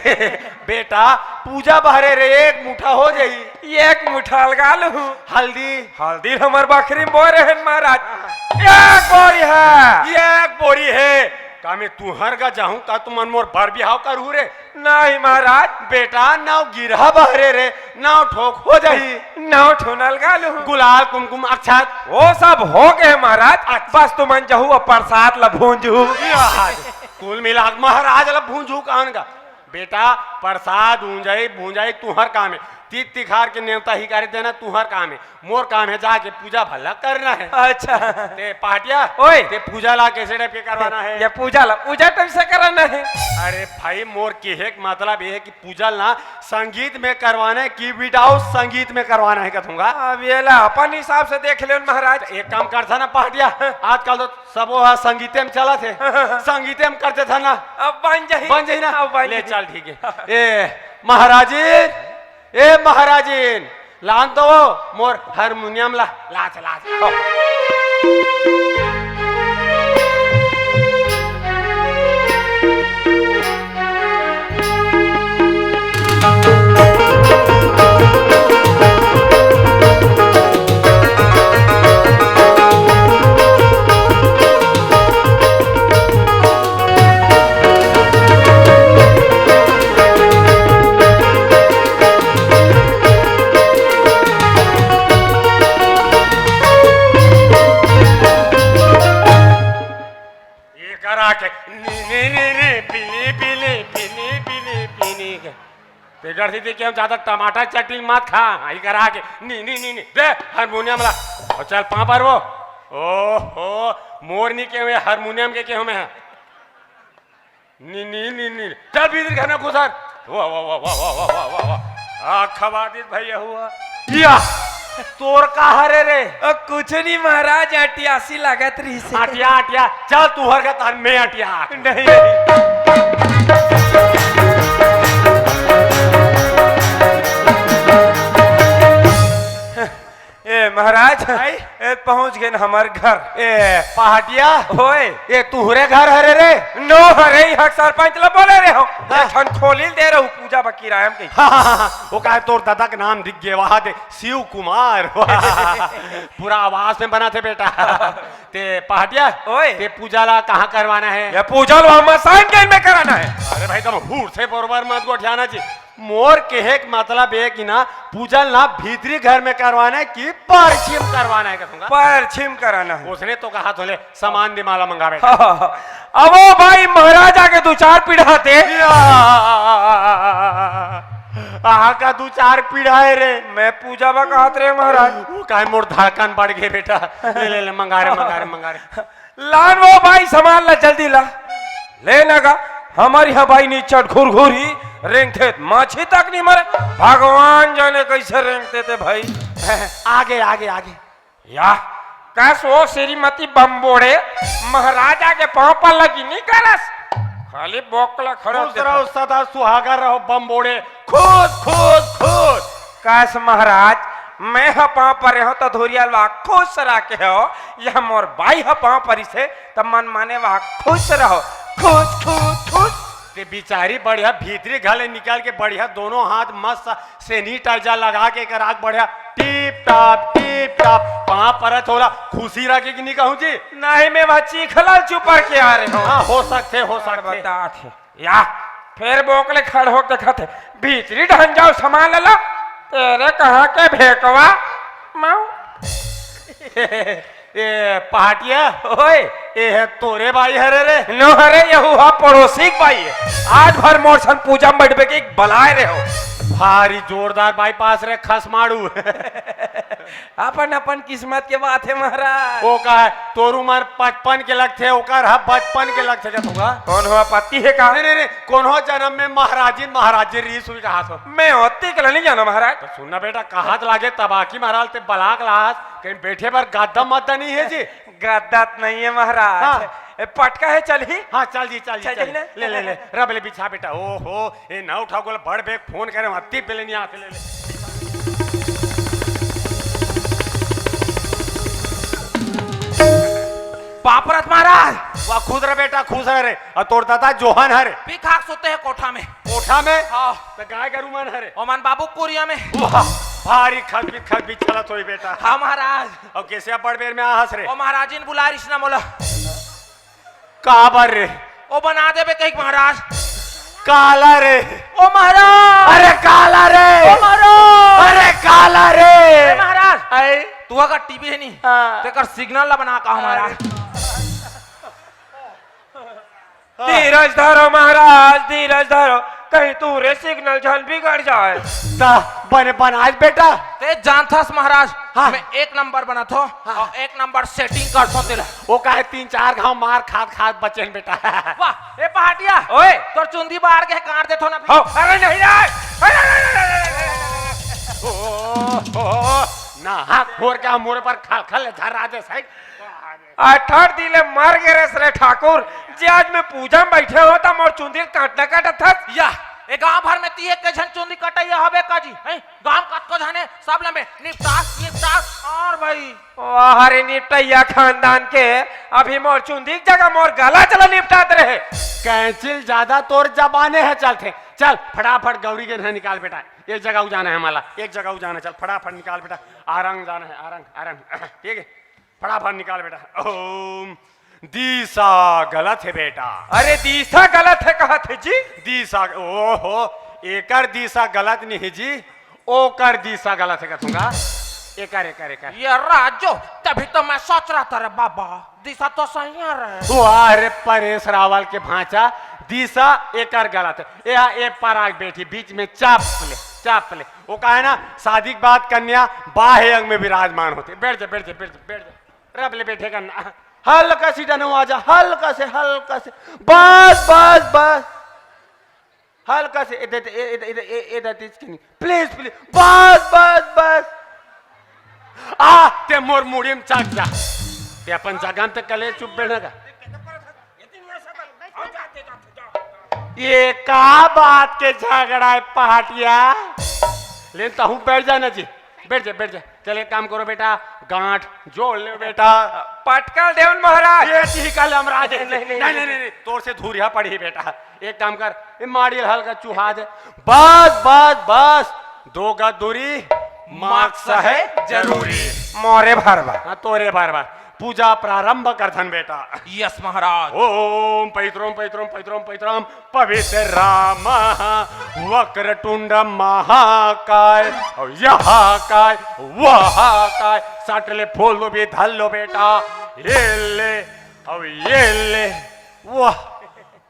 बेटा, पूजा बहरे रे, एक मुठा हो जाही। एक मुठा अलगा लूं। हल्दी? हल्दी हमर बखरी में बोए रहेन महाराज। एक बोरी हे। एक बोरी हे। का मैं तुहर गा जाहूं, का तुमन मोर बर बिहाव करहू रे? नहीं महाराज। बेटा, नौ गिरहा बहरे रे, नौ ठोक हो जाही। नौ ठो अलगा लूं। गुलाल, कुमकुम, अक्षत? वो सब हो गे महाराज। अच्छा। बस तुमन जहू अउ प्रसाद ला भूंजहू। यार, कुल मिला के महाराज ला भूंजहू कान का? बेटा, प्रसाद ऊंजाई भूंजाई तुहर काम हे, तीत तिखार के नेवता हिकारी देना तुहर काम हे, मोर काम हे जाके पूजा भला करना हे। अच्छा। ते पहाटिया, ओए। ते पूजा ला कैसे टाइप के करवाना हे? ये पूजा ला पूजा टाइप से कराना हे। अरे भाई, मोर कहे के मतलब ये हे कि पूजा ला संगीत में करवाना हे कि without संगीत में करवाना हे कथूंगा? अब ये ला अपन हिसाब से देख ले महाराज। एक काम करथा ना पहाटिया, आजकल तो सबो ह संगीते में चलत हे। संगीते में कर देथा ना। अब बन जाही। बन जाही ना? अब बन ले जाही। चल ठीक हे। ए महाराजिन, ए महाराजिन, लान तो मोर हारमोनियम ला, लाच, लाच। ये करा के नी, नी, नी, नी, पीनी, पीनी, पीनी, पीनी, पीनी के। तेकर सेती के हम ज्यादा टमाटर चटनी मत खा। हाँ, ये करा के नी, नी, नी, नी। दे हारमोनियम ला। अउ चल पाँव पर वो। ओहो, मोर नी के हुए, हारमोनियम के, के हुए हैं। नी, नी, नी, नी। चल भीतर घर में घुसर। वाह, वाह, वाह। आ, खवा दीस भैया हुआ। या, तोर का हरे रे? अ, कुछ नहीं महाराज, अटियासी लागत रहिस हे। अटिया, अटिया। चल तू हर का तान में अटिया। नहीं, नहीं। ए महाराज, आई? ए पहुंच गेन हमर घर। ए पहाटिया, ओए। ए तुहरे घर हरे रे? नो हरे, इहाँ सरपंच ला बोले रहे हो। हाँ। एक ठन खोली दे रहू पूजा बर किराया में कही। हाँ, हाँ, हाँ, हाँ। वो का हे, तोर दादा के नाम दिख गे, वहाँ दे, शिव कुमार। पूरा आवाज में बना थे बेटा। ते पहाटिया, ओए। ते पूजा ला कहाँ करवाना हे? ये पूजा ला मसान के में कराना हे। अरे भाई, तुम हुर से बरोबर मत गोठियाना जी। मोर कहे के मतलब ये कि ना, पूजा ना भीतरी घर में करवाना हे कि परछी में करवाना हे, कथूंगा? परछी में कराना हे। उसने तो कहा थोले, समान दिमाला मंगावे। हाँ, हाँ, हाँ। अब वो भाई महाराजा के दू चार पीढ़ा थे। या, आहा का दू चार पीढ़ा हे रे। मैं पूजा बा कहत रहे महाराज। वो का हे, मोर धड़कन बढ़ गे बेटा। ले, ले, ले, मंगा रे, मंगा रे, मंगा रे। लान वो भाई, सामान ला जल्दी ला। ले ना गा, हमर इहाँ भाई निचट घुरघुरी रेंगथे, माछी तक नहीं मरे। भगवान जाने कैसे रेंगथे ते भाई। आगे, आगे, आगे। या, कस ओ श्रीमती बम्बोड़े, महाराजा के पांव पर लगी नहीं करस। खाली बोकला खड़ा खुश देखा। रहो, सदा सुहागा रहो बम्बोड़े। खुश, खुश, खुश। कस महाराज, मैं ह पांव परे हों त धुरियाल वा खुश रखे हो, यह मोर बाई ह पांव परिस हे त मन माने वा खुश रहो। खुश, खुश, खुश। ते बिचारी बढ़िया भीतरी घर ले निकल के बढ़िया दोनों हाथ मस्त sanitizer लगा के एकर आग बढ़िया टिप टाप, टिप टाप, पांव परत होला, खुशी रखे कि नहीं कहूं जी? नहीं, मैं वह चीखला चुपर के आ रहे हो। हाँ, हो सकथे, हो सकथे। बता थे। या, फेर बोकले खड़ होके देखत हे, भीतरी ढंग जाओ सामान ला, तेरे कहाँ के भेकवा, माऊ। ए, पहाटिया, ओए। ए है तोरे बाई हरे रे? नो हरे, यहू हा पड़ोसी के बाई है। आज भर मोर संग पूजा में बैठबे के एक बलाए रहे हो। भारी जोरदार बाईपास रे खस मारू। अपन अपन किस्मत के बात है महाराज। वो का है, तोर उमर पचपन के लगथे, ओकर ह बचपन के लगथे का तुमका? कौन हो पति है का? नहीं, नहीं, नहीं, कौन हो जन्म में महाराजिन, महाराजिन रीस हुई कहा सो। मैं होती के नहीं जाना महाराज। तो सुनना बेटा, कहा तो लागे तबाकी महाराज ते बलाक लास, कहीं बैठे बर गद्दा मद्दा नहीं है जी? गद्दा तो नहीं है महाराज। हाँ। ए, पटका है, चलही? हाँ, चल जी, चल जी, चल चल। जी ना? ले, ले, ले, रब ले बिछा बेटा। ओ हो, ए ना उठा गोल बड़ बेग फोन करे, वहाँ ती पहले नहीं आते, ले, ले। बापरत महाराज। वाह, खुश रह बेटा, खुश रह रे। और तोर दादा जोहन हरे। भी खाक सोते हैं कोठा में। कोठा में? हाँ। तो गाय गरू मन हरे। ओमन बाबू कुरिया में। वाह, भारी खगबी खगबी चलत होई बेटा। हाँ महाराज। और कैसे बड़ बेर में आहस रे? ओ महाराजिन बुला रिस ना मोला। काबर रे? ओ बना देबे कहिक महाराज। काला रे? ओ महाराज। अरे काला रे? ओ महाराज। अरे काला रे? ए महाराज। आए? तू अगर टीवी है नहीं, हाँ। तेकर सिग्नल ला बना का महाराज। हाँ। धीरज धरो महाराज, धीरज धरो, कहीं तू रे सिग्नल झन बिगड़ जाए। ता बने बनाज बेटा। ते जानथस महाराज, हाँ। मैं एक नंबर बनात हो हाँ। और एक नंबर सेटिंग करत हो तेला। वो काहे तीन चार घाव मार खात खात बचेन बेटा। वाह, ए पहाटिया, ओए। तोर चुंदी बाहर के काट देथो ना। हो, अरे नहीं रे। अरे, अरे, अरे, अरे, अरे। ओ, ओ, ना हाथ फोर के मोरे पर खल खल झर्रा दे साइड। अठारह दिन ले मर गे रेस रे ठाकुर, जे आज मैं पूजा में बैठे हो त मोर चुंदी काटना काटत हस। या, ए गांव भर में ती एक झन चुंदी कटैया हबे का जी? हैं? गांव कतको झने, सब लंबे निपटा, निपटा, और भाई। वाह रे निपटैया खानदान के, अभी मोर चुंदी के जगह मोर गला चला निपटात रहे। कैंचिल ज्यादा तोर जबाने है चलथे। चल फटाफट गौरी के घर निकाल बेटा, एक जगह जाना है माला, एक जगह जाना है, चल फटाफट निकाल बेटा। आरंग जाना है, आरंग, आरंग। ठीक है। फटाफट निकाल बेटा। ओम, दिशा गलत है बेटा। अरे दिशा गलत है कहत है जी। दिशा, ओहो, एकर दिशा गलत नहीं है जी, ओकर दिशा गलत है कथूंगा। एकर, एकर, एकर। ये राजू, तभी तो मैं सोच रहा था रे बाबा, दिशा तो सही है रे। वाह रे परेश रावल के भांचा, दिशा एकर गलत है। ए, ए पराग बैठी बीच में चाप ले, चाप ले। वो कहे ना, शादी के बाद कन्या बाह्य अंग में विराजमान होते। बैठ जा, बैठ जा, बैठ जा, बैठ जा। रब ले बैठे करना। हल्का सी डनो आ जा, हल्का से, हल्का से। बस, बस, बस। हल्का से, ए, दे, दे, ए, ए, ए, ए, ए, दे, दे, इसकी नहीं। Please, please। बस, बस, बस। आ, ते मोर मुड़ी में चढ़ जा। ते अपन जगह में ते कले चुप बैठना का। ये का बात के झगड़ा है पहाटिया? लेन तहूँ बैठ जाना जी, बैठ जा, बैठ जा। चल एक काम करो बेटा, गांठ जोड़ ले बेटा। पटकल देवन महाराज। ये ठीक है, हम राजे। नहीं, नहीं, नहीं, नहीं, नहीं, नहीं। नहीं, तोर से धूरिया पड़ी बेटा। एक काम कर, ये माड़ी हल्का चुहा दे। बस, बस, बस। दो गज दूरी, मास्क है जरूरी। मोरे भरवा। हाँ, तोरे भरवा। पूजा प्रारंभ करथन बेटा। यस महाराज। ओम पैत्रोम पैत्रोम पैत्रोम पैत्रोम पवित्र राम वक्रतुंड महाकाय। और यह काय, वह काय, सट ले फूल दुबी धर लो बेटा। ये ले, और ये ले, वाह।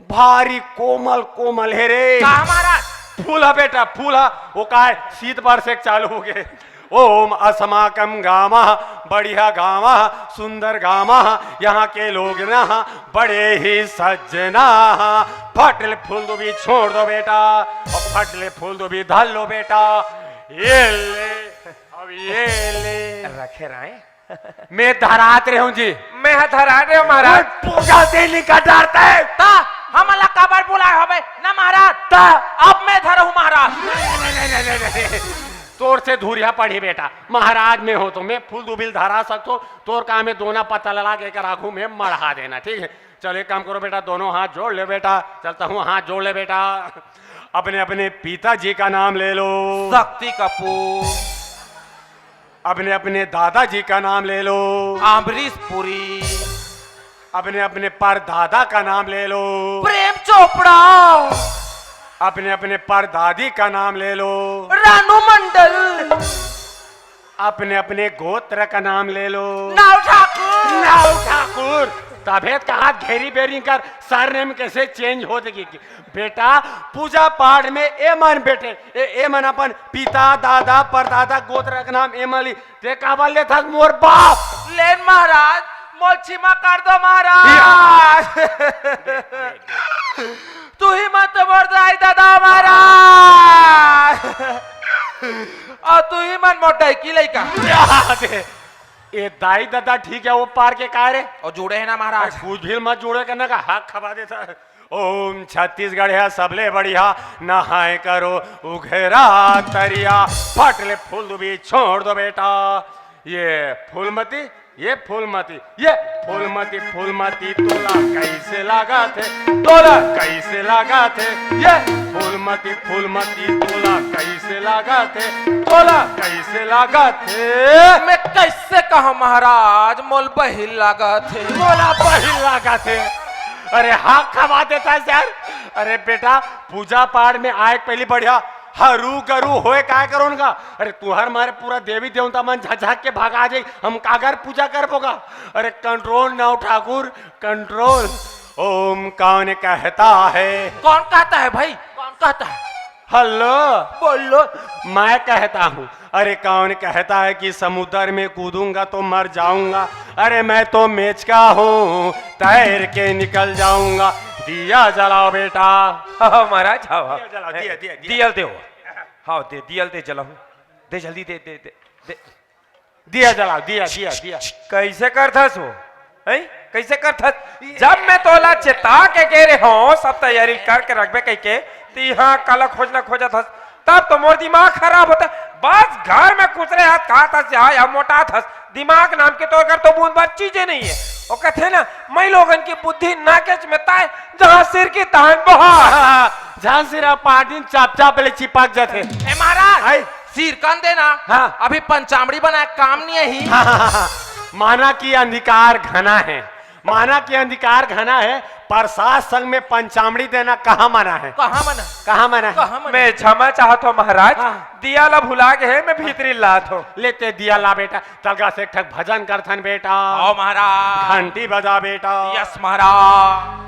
भारी कोमल कोमल हे रे। का महाराज? फूल ह बेटा, फूल ह। वो काय, शीत बरसे के चालू हो गए। ओम अस्माकम गामः, बढ़िया गामः, सुंदर गामः, यहाँ के लोग ना बड़े ही सज्जना। फट ले फूल दुबी छोड़ दो बेटा, और फट ले फूल दुबी धर लो बेटा। ये ले, अब ये ले। रखे राय। मैं धरात रहे हूँ जी। मैं ह धरात रहे हूँ महाराज। पूजा देने का डरता है। ता हमन ला काबर बुलाए हवे ना महाराज? ता अब मैं धरहूँ महाराज। नहीं, नहीं, नहीं, नहीं, नहीं, नहीं। तोर से धुरिहा पड़ही बेटा, महाराज मैं हो तो मैं फूल दुबिल धरा सकतो। तोर काम है दोना पत्ता ला के एकर आगू में मढ़ा देना, ठीक है? चलो एक काम करो बेटा, दोनों हाथ जोड़ ले बेटा। चलता हूँ, हाथ जोड़ ले बेटा। अपने अपने पिताजी का नाम ले लो। शक्ति कपूर। अपने अपने दादाजी का नाम ले लो। अमरीश पुरी। अपने अपने परदादा का नाम ले लो। प्रेम चोपड़ा। अपने अपने परदादी का नाम ले लो। रानू मंडल। अपने अपने गोत्र का नाम ले लो। नाव ठाकुर। नाव ठाकुर। तभे त कहा घेरी बेरी कर सरनेम कैसे चेंज हो देगी। बेटा, पूजा पाठ में ए मन बेटे, ए, ए मन अपन पिता, दादा, परदादा, गोत्र के नाम ए मन ली। ते काबर लेथस मोर बाप? लेन महाराज, मोर क्षमा कर दो महाराज। या। तुही मन तो मोर दाई ददा महाराज, अउ तुही मन मोर डौकी लइका। या दे। ए दाई ददा ठीक है, वो पार के काय रे? अउ जुड़े है ना महाराज। अरे कुछ भी मत जुड़े करना का हक खबा देता। ओम छत्तीसगढ़ है सबले बढ़िया, नहाए करो उघरा तरिया। फट ले फूल दुबी छोड़ दो बेटा। ये फूलमती, ये फूलमती, ये फूलमती, फूलमती तोला कैसे लागत है? तोला कैसे लागत है? ये फूलमती, फूलमती तोला कैसे लागत है? तोला कैसे लागत है? मैं कैसे कहा महाराज, मोल बहिल लागत है। मोला बहिल लागत है। अरे हाँ, खवा देता है सर। अरे बेटा, पूजा पाठ में आए के पहली बढ़िया हरू गरू होए काय करो उनका। अरे तुहर मारे पूरा देवी देवता मन झझक के भगा जाई। हम कागर पूजा करबो का? अरे कंट्रोल नाव ठाकुर, कंट्रोल। ओम कौन कहता है? कौन कहता है भाई? कौन कहता है? हेलो। बोलो। मैं कहता हूँ। अरे कौन कहता है कि समुद्र में कूदूंगा तो मर जाऊंगा? अरे मैं तो मेचका हूँ, तैर के निकल जाऊंगा। दिया जलाओ बेटा। हाँ, हाँ, महाराज, हाँ, हाँ। दिया जलाओ, दिया, दिया, दिया। दियल दे। हाँ, दे, दियल दे, जलाओ। दे, जल्दी दे, दे, दे, दे। दिया जलाओ, दिया, दिया, दिया। कैसे करथस वो? हैं? कैसे करथस? जब मैं तोला चेता के गे रहे हूँ, सब तैयारी करके रखबे कह के, तो यहाँ काला खोजना खोजत हस। तब तो मोर दिमाग खराब होता। बस घर में कुतरे हाथ खात हस, यहाँ, यहाँ मोटात हस। दिमाग नाम के तोर घर तो बूंद भर चीजें नहीं है। वो कहते हैं ना, मैं लोगन की बुद्धि नाकेच में ताय, जहाँ सिर की तहाँ बहार। जहाँ सिर पाटिन चाप चाप ले चिपक जाते। ए महाराज, आई। सिरकन देना। हाँ। अभी पंचामड़ी बनाए काम नहीं है ही। हाँ, हाँ, हाँ, हाँ। माना कि अंधकार घना है, माना कि अंधकार घना है, प्रसाद संग में पंचामड़ी देना कहाँ मना है? कहाँ मना? कहाँ मना है? कहाँ मना? मैं क्षमा चाहत हूँ महाराज, हाँ। दिया ला भुला गए हैं, मैं भीतरी लात हूँ। लेते दिया ला बेटा, तलगा से एक ठक भजन करथन बेटा। आओ महाराज। घंटी बजा बेटा। यस महाराज।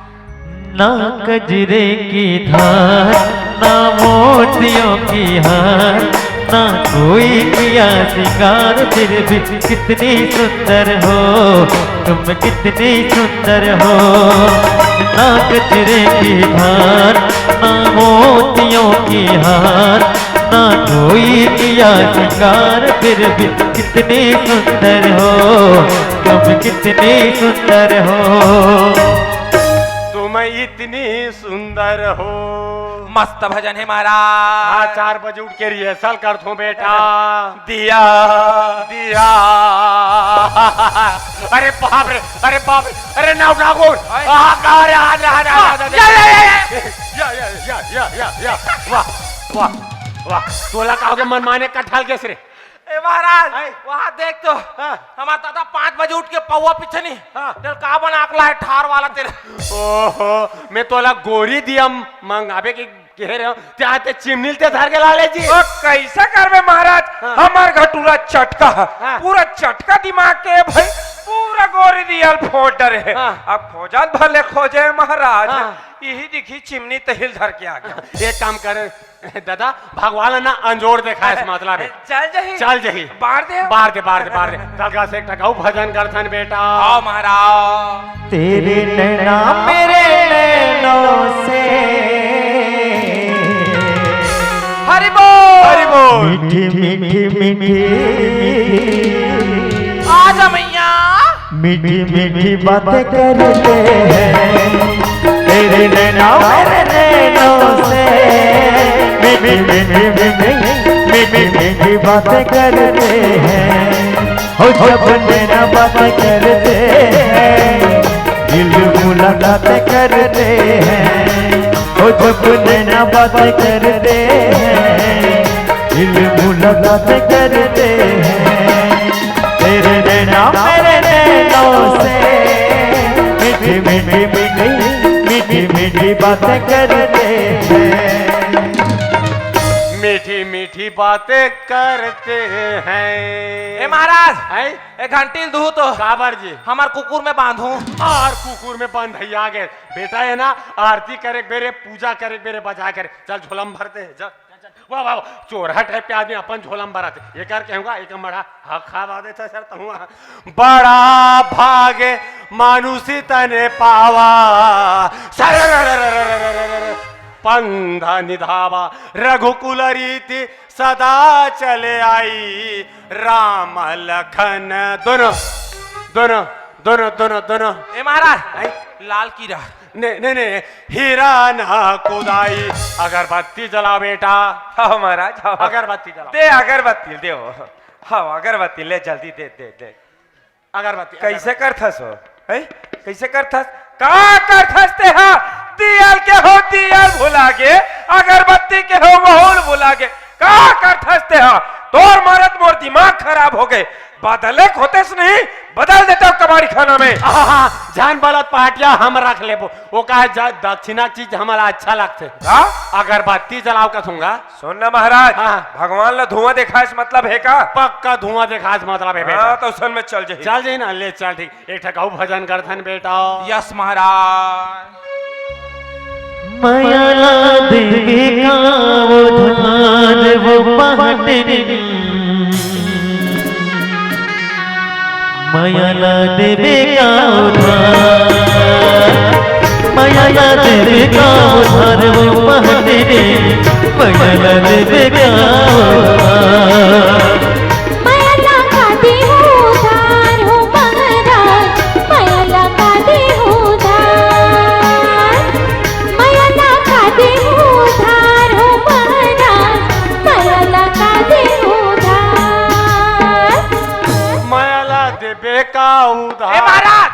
ना कजरे की धार, ना मोतियों की हार, ना कोई किया श्रृंगार, फिर भी कितनी सुंदर हो तुम, कितनी सुंदर हो। ना कजरे की धार, ना मोतियों की हार, ना कोई किया श्रृंगार, फिर भी कितनी सुंदर हो तुम, कितनी सुंदर हो। तुम इतनी सुंदर हो। मस्त भजन है महाराज। हाँ, चार बजे उठ के रिहर्सल करथो बेटा। दिया। दिया। अरे बाप रे, अरे बाप रे, अरे नाव ठाकुर। आए। आ, आ, अरे, आ, आ, आ, आ, आ, आ, या, या, या, या। या, या, या, या, या, या। वाह, वाह, वाह। तोला का होगे मनमाने कटहल के सिरे? ए महाराज, आए। वहाँ देख तो। हाँ। हमार दादा पाँच बजे उठ के पौवा पीछे नहीं। हाँ। तेल का बना आकला है ठार वाला तेरे। ओहो, मैं तोला गोरी दिया मंगाबे के कहे रहे हो, ते आते चिमनील ते धर के ला ले जी। ओ, कैसे करबे महाराज? हाँ। हमार घर टूरा चटका है। हाँ। पूरा चटका दिमाग के भाई, पूरा गोरी दियल फोड़ डरे है। हाँ। अब खोजत भले खोजे महाराज, हाँ। यही दिखी चिमनी तहिल धर के आ गया। एक काम कर दादा, भगवान ना अंजोर देखा है इस मतलब है। चल जही। चल जही। बार दे। बार दे, बार दे, बार दे। तलगा से एक ठक अउ भजन करथन बेटा। आओ महाराज। तेरे नैना मेरे नैनों से हरि बोल। हरि बोल। मीठी, मीठी, मीठी। आज हम मीठी मीठी बातें करते हैं तेरे नैना मेरे नैनों से। मीठी मीठी मीठी मीठी मीठी बातें करते हैं। हो जब नैना बातें करते हैं, दिल मुलाकातें करते हैं। हो जब नैना बातें करते हैं, दिल मुलाकातें करते हैं। तेरे नैना मेरे नैनों से मीठी मीठी मीठी मीठी मीठी बातें करते हैं। मीठी मीठी बातें करते हैं। ए महाराज, हैं? ए घंटी ल दू तो काबर जी? हमार कुकुर में बांधू। और कुकुर में बंद है आगे। बेटा है ना, आरती करे बेरे, पूजा करे बेरे बजा करे। चल झोलम भरते हैं, चल। वाह वाह वाह, चोरहा टाइप के आदमी अपन झोलम भरत। ये कर कहूँगा, एक मड़ा हक खावा देता सर तहुआ। बड़ा भागे मानुषी तने पावा। सर पंधा निधावा रघुकुल रीति सदा चले आई। राम लखन दोनों दोनों दोनों दोनों दोनों। ए महाराज, आई। लाल कीरा। नहीं नहीं नहीं, हीरा ना कुदाई। अगरबत्ती जला बेटा। हाँ महाराज, हाँ। अगरबत्ती जला। दे अगरबत्ती, दे हो। हाँ, अगरबत्ती ले, जल्दी दे, दे, दे। अगरबत्ती कैसे करथस हो? हैं? कैसे करथस? का करथस ते हा? दियल के हो, दियल भुला गे, अगरबत्ती के हो, महूल भुला गे। का करथस ते हा? तोर मारत मोर दिमाग खराब हो गए। बदले होतेस नहीं, बदल देता हूँ कबाड़ी खाना में। आहा, जान बलत पाटिया हम रख लेबो। वो कहा जा, दक्षिणा चीज हमारा अच्छा लगते। का? अगरबत्ती जलाओ का सूंगा। सुन ना महाराज, हाँ। भगवान ला धुआं देखाए से मतलब है का? पक्का धुआं देखाए से मतलब है बेटा। हाँ, तो सुन में चल जही। चल जही ना, ले चल ठीक। एक ठका अउ भजन करथन बेटा। यस महाराज। मयाला देवे का उधार वो पहाटिन। मयाला देवे का उधार, मयाला देवे का उधार वो पहाटिन। मयाला देवे का उधार। मयाला का देहू उधार हो महाराज, मयाला का देहू उधार। मयाला का देहू उधार हो महाराज, मयाला का देहू उधार। मयाला देवे का ए उधार। महाराज,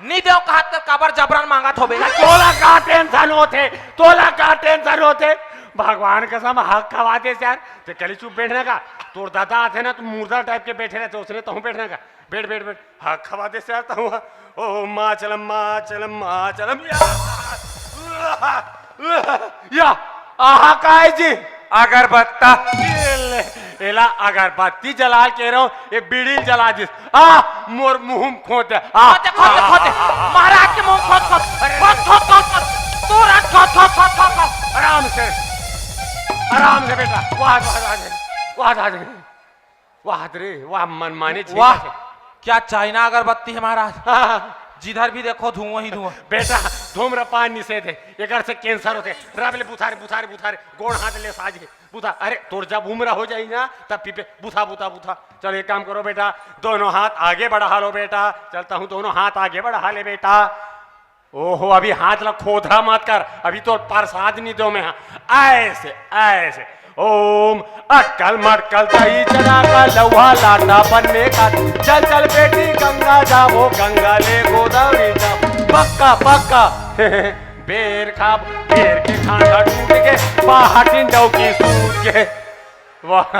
नी देव कहत कर काबर जबरन मांगत होबे? तोला का टेंशन होथे? तोला का टेंशन होथे? भगवान कसम हक खवा दे यार। ते कली चुप बैठना का? तोर दादा आथे ना, तो मुर्दा टाइप के बैठे रहते, उसने तहूँ बैठना का? बैठ बैठ बैठ। हक खवा दे यार तहूँ। ओ माँ चलम, माँ चलम, माँ चलम। या, या, आहा काय जी? अगरबत्ता। ये ले, एला अगरबत्ती जला के रहो, ये बीड़ी जला दिस। आ, मोर मुंह में खोद दे। आ, खोद दे, खोद दे, खोद दे। महाराज के मुंह खोद, खोद। खोद, खोद, खोद, खोद। तुरंत खोद, खोद, खोद, खोद, खोद। आराम से, आराम से बेटा। वाह, वाह, वाह, वाह, वाह, वाह रे, वाह मनमानी चीज वाह, है। क्या चाइना अगरबत्ती है महाराज। हाँ, जिधर भी देखो धुआं ही धुआं। बेटा, धूम्रपान निषेध है, एकर से कैंसर होते। रब ले बुथारे, बुथारे, बुथारे, गोड़ हाथ ले साज है। बुथा, अरे तोर जब उम्र हो जाई ना, तब पीपे। बुथा, बुथा, बुथा। चल एक काम करो बेटा, दोनों हाथ आगे बढ़ा लो बेटा। चलता हूँ, दोनों हाथ आगे बढ़ा ले बेटा। ओहो, अभी हाथ ला खोधरा मत कर, अभी तो प्रसाद नहीं दो मैं। हाँ, ऐसे, ऐसे। ओम अक्कल मक्कल दही चना का लौहा लाटा बनने का। चल चल बेटी गंगा जाबो, गंगा ले गोदावरी जा। पक्का पक्का। बेर खाब, बेर के खांडा टूट के, पहाटिन डौकी सूत के। वाह।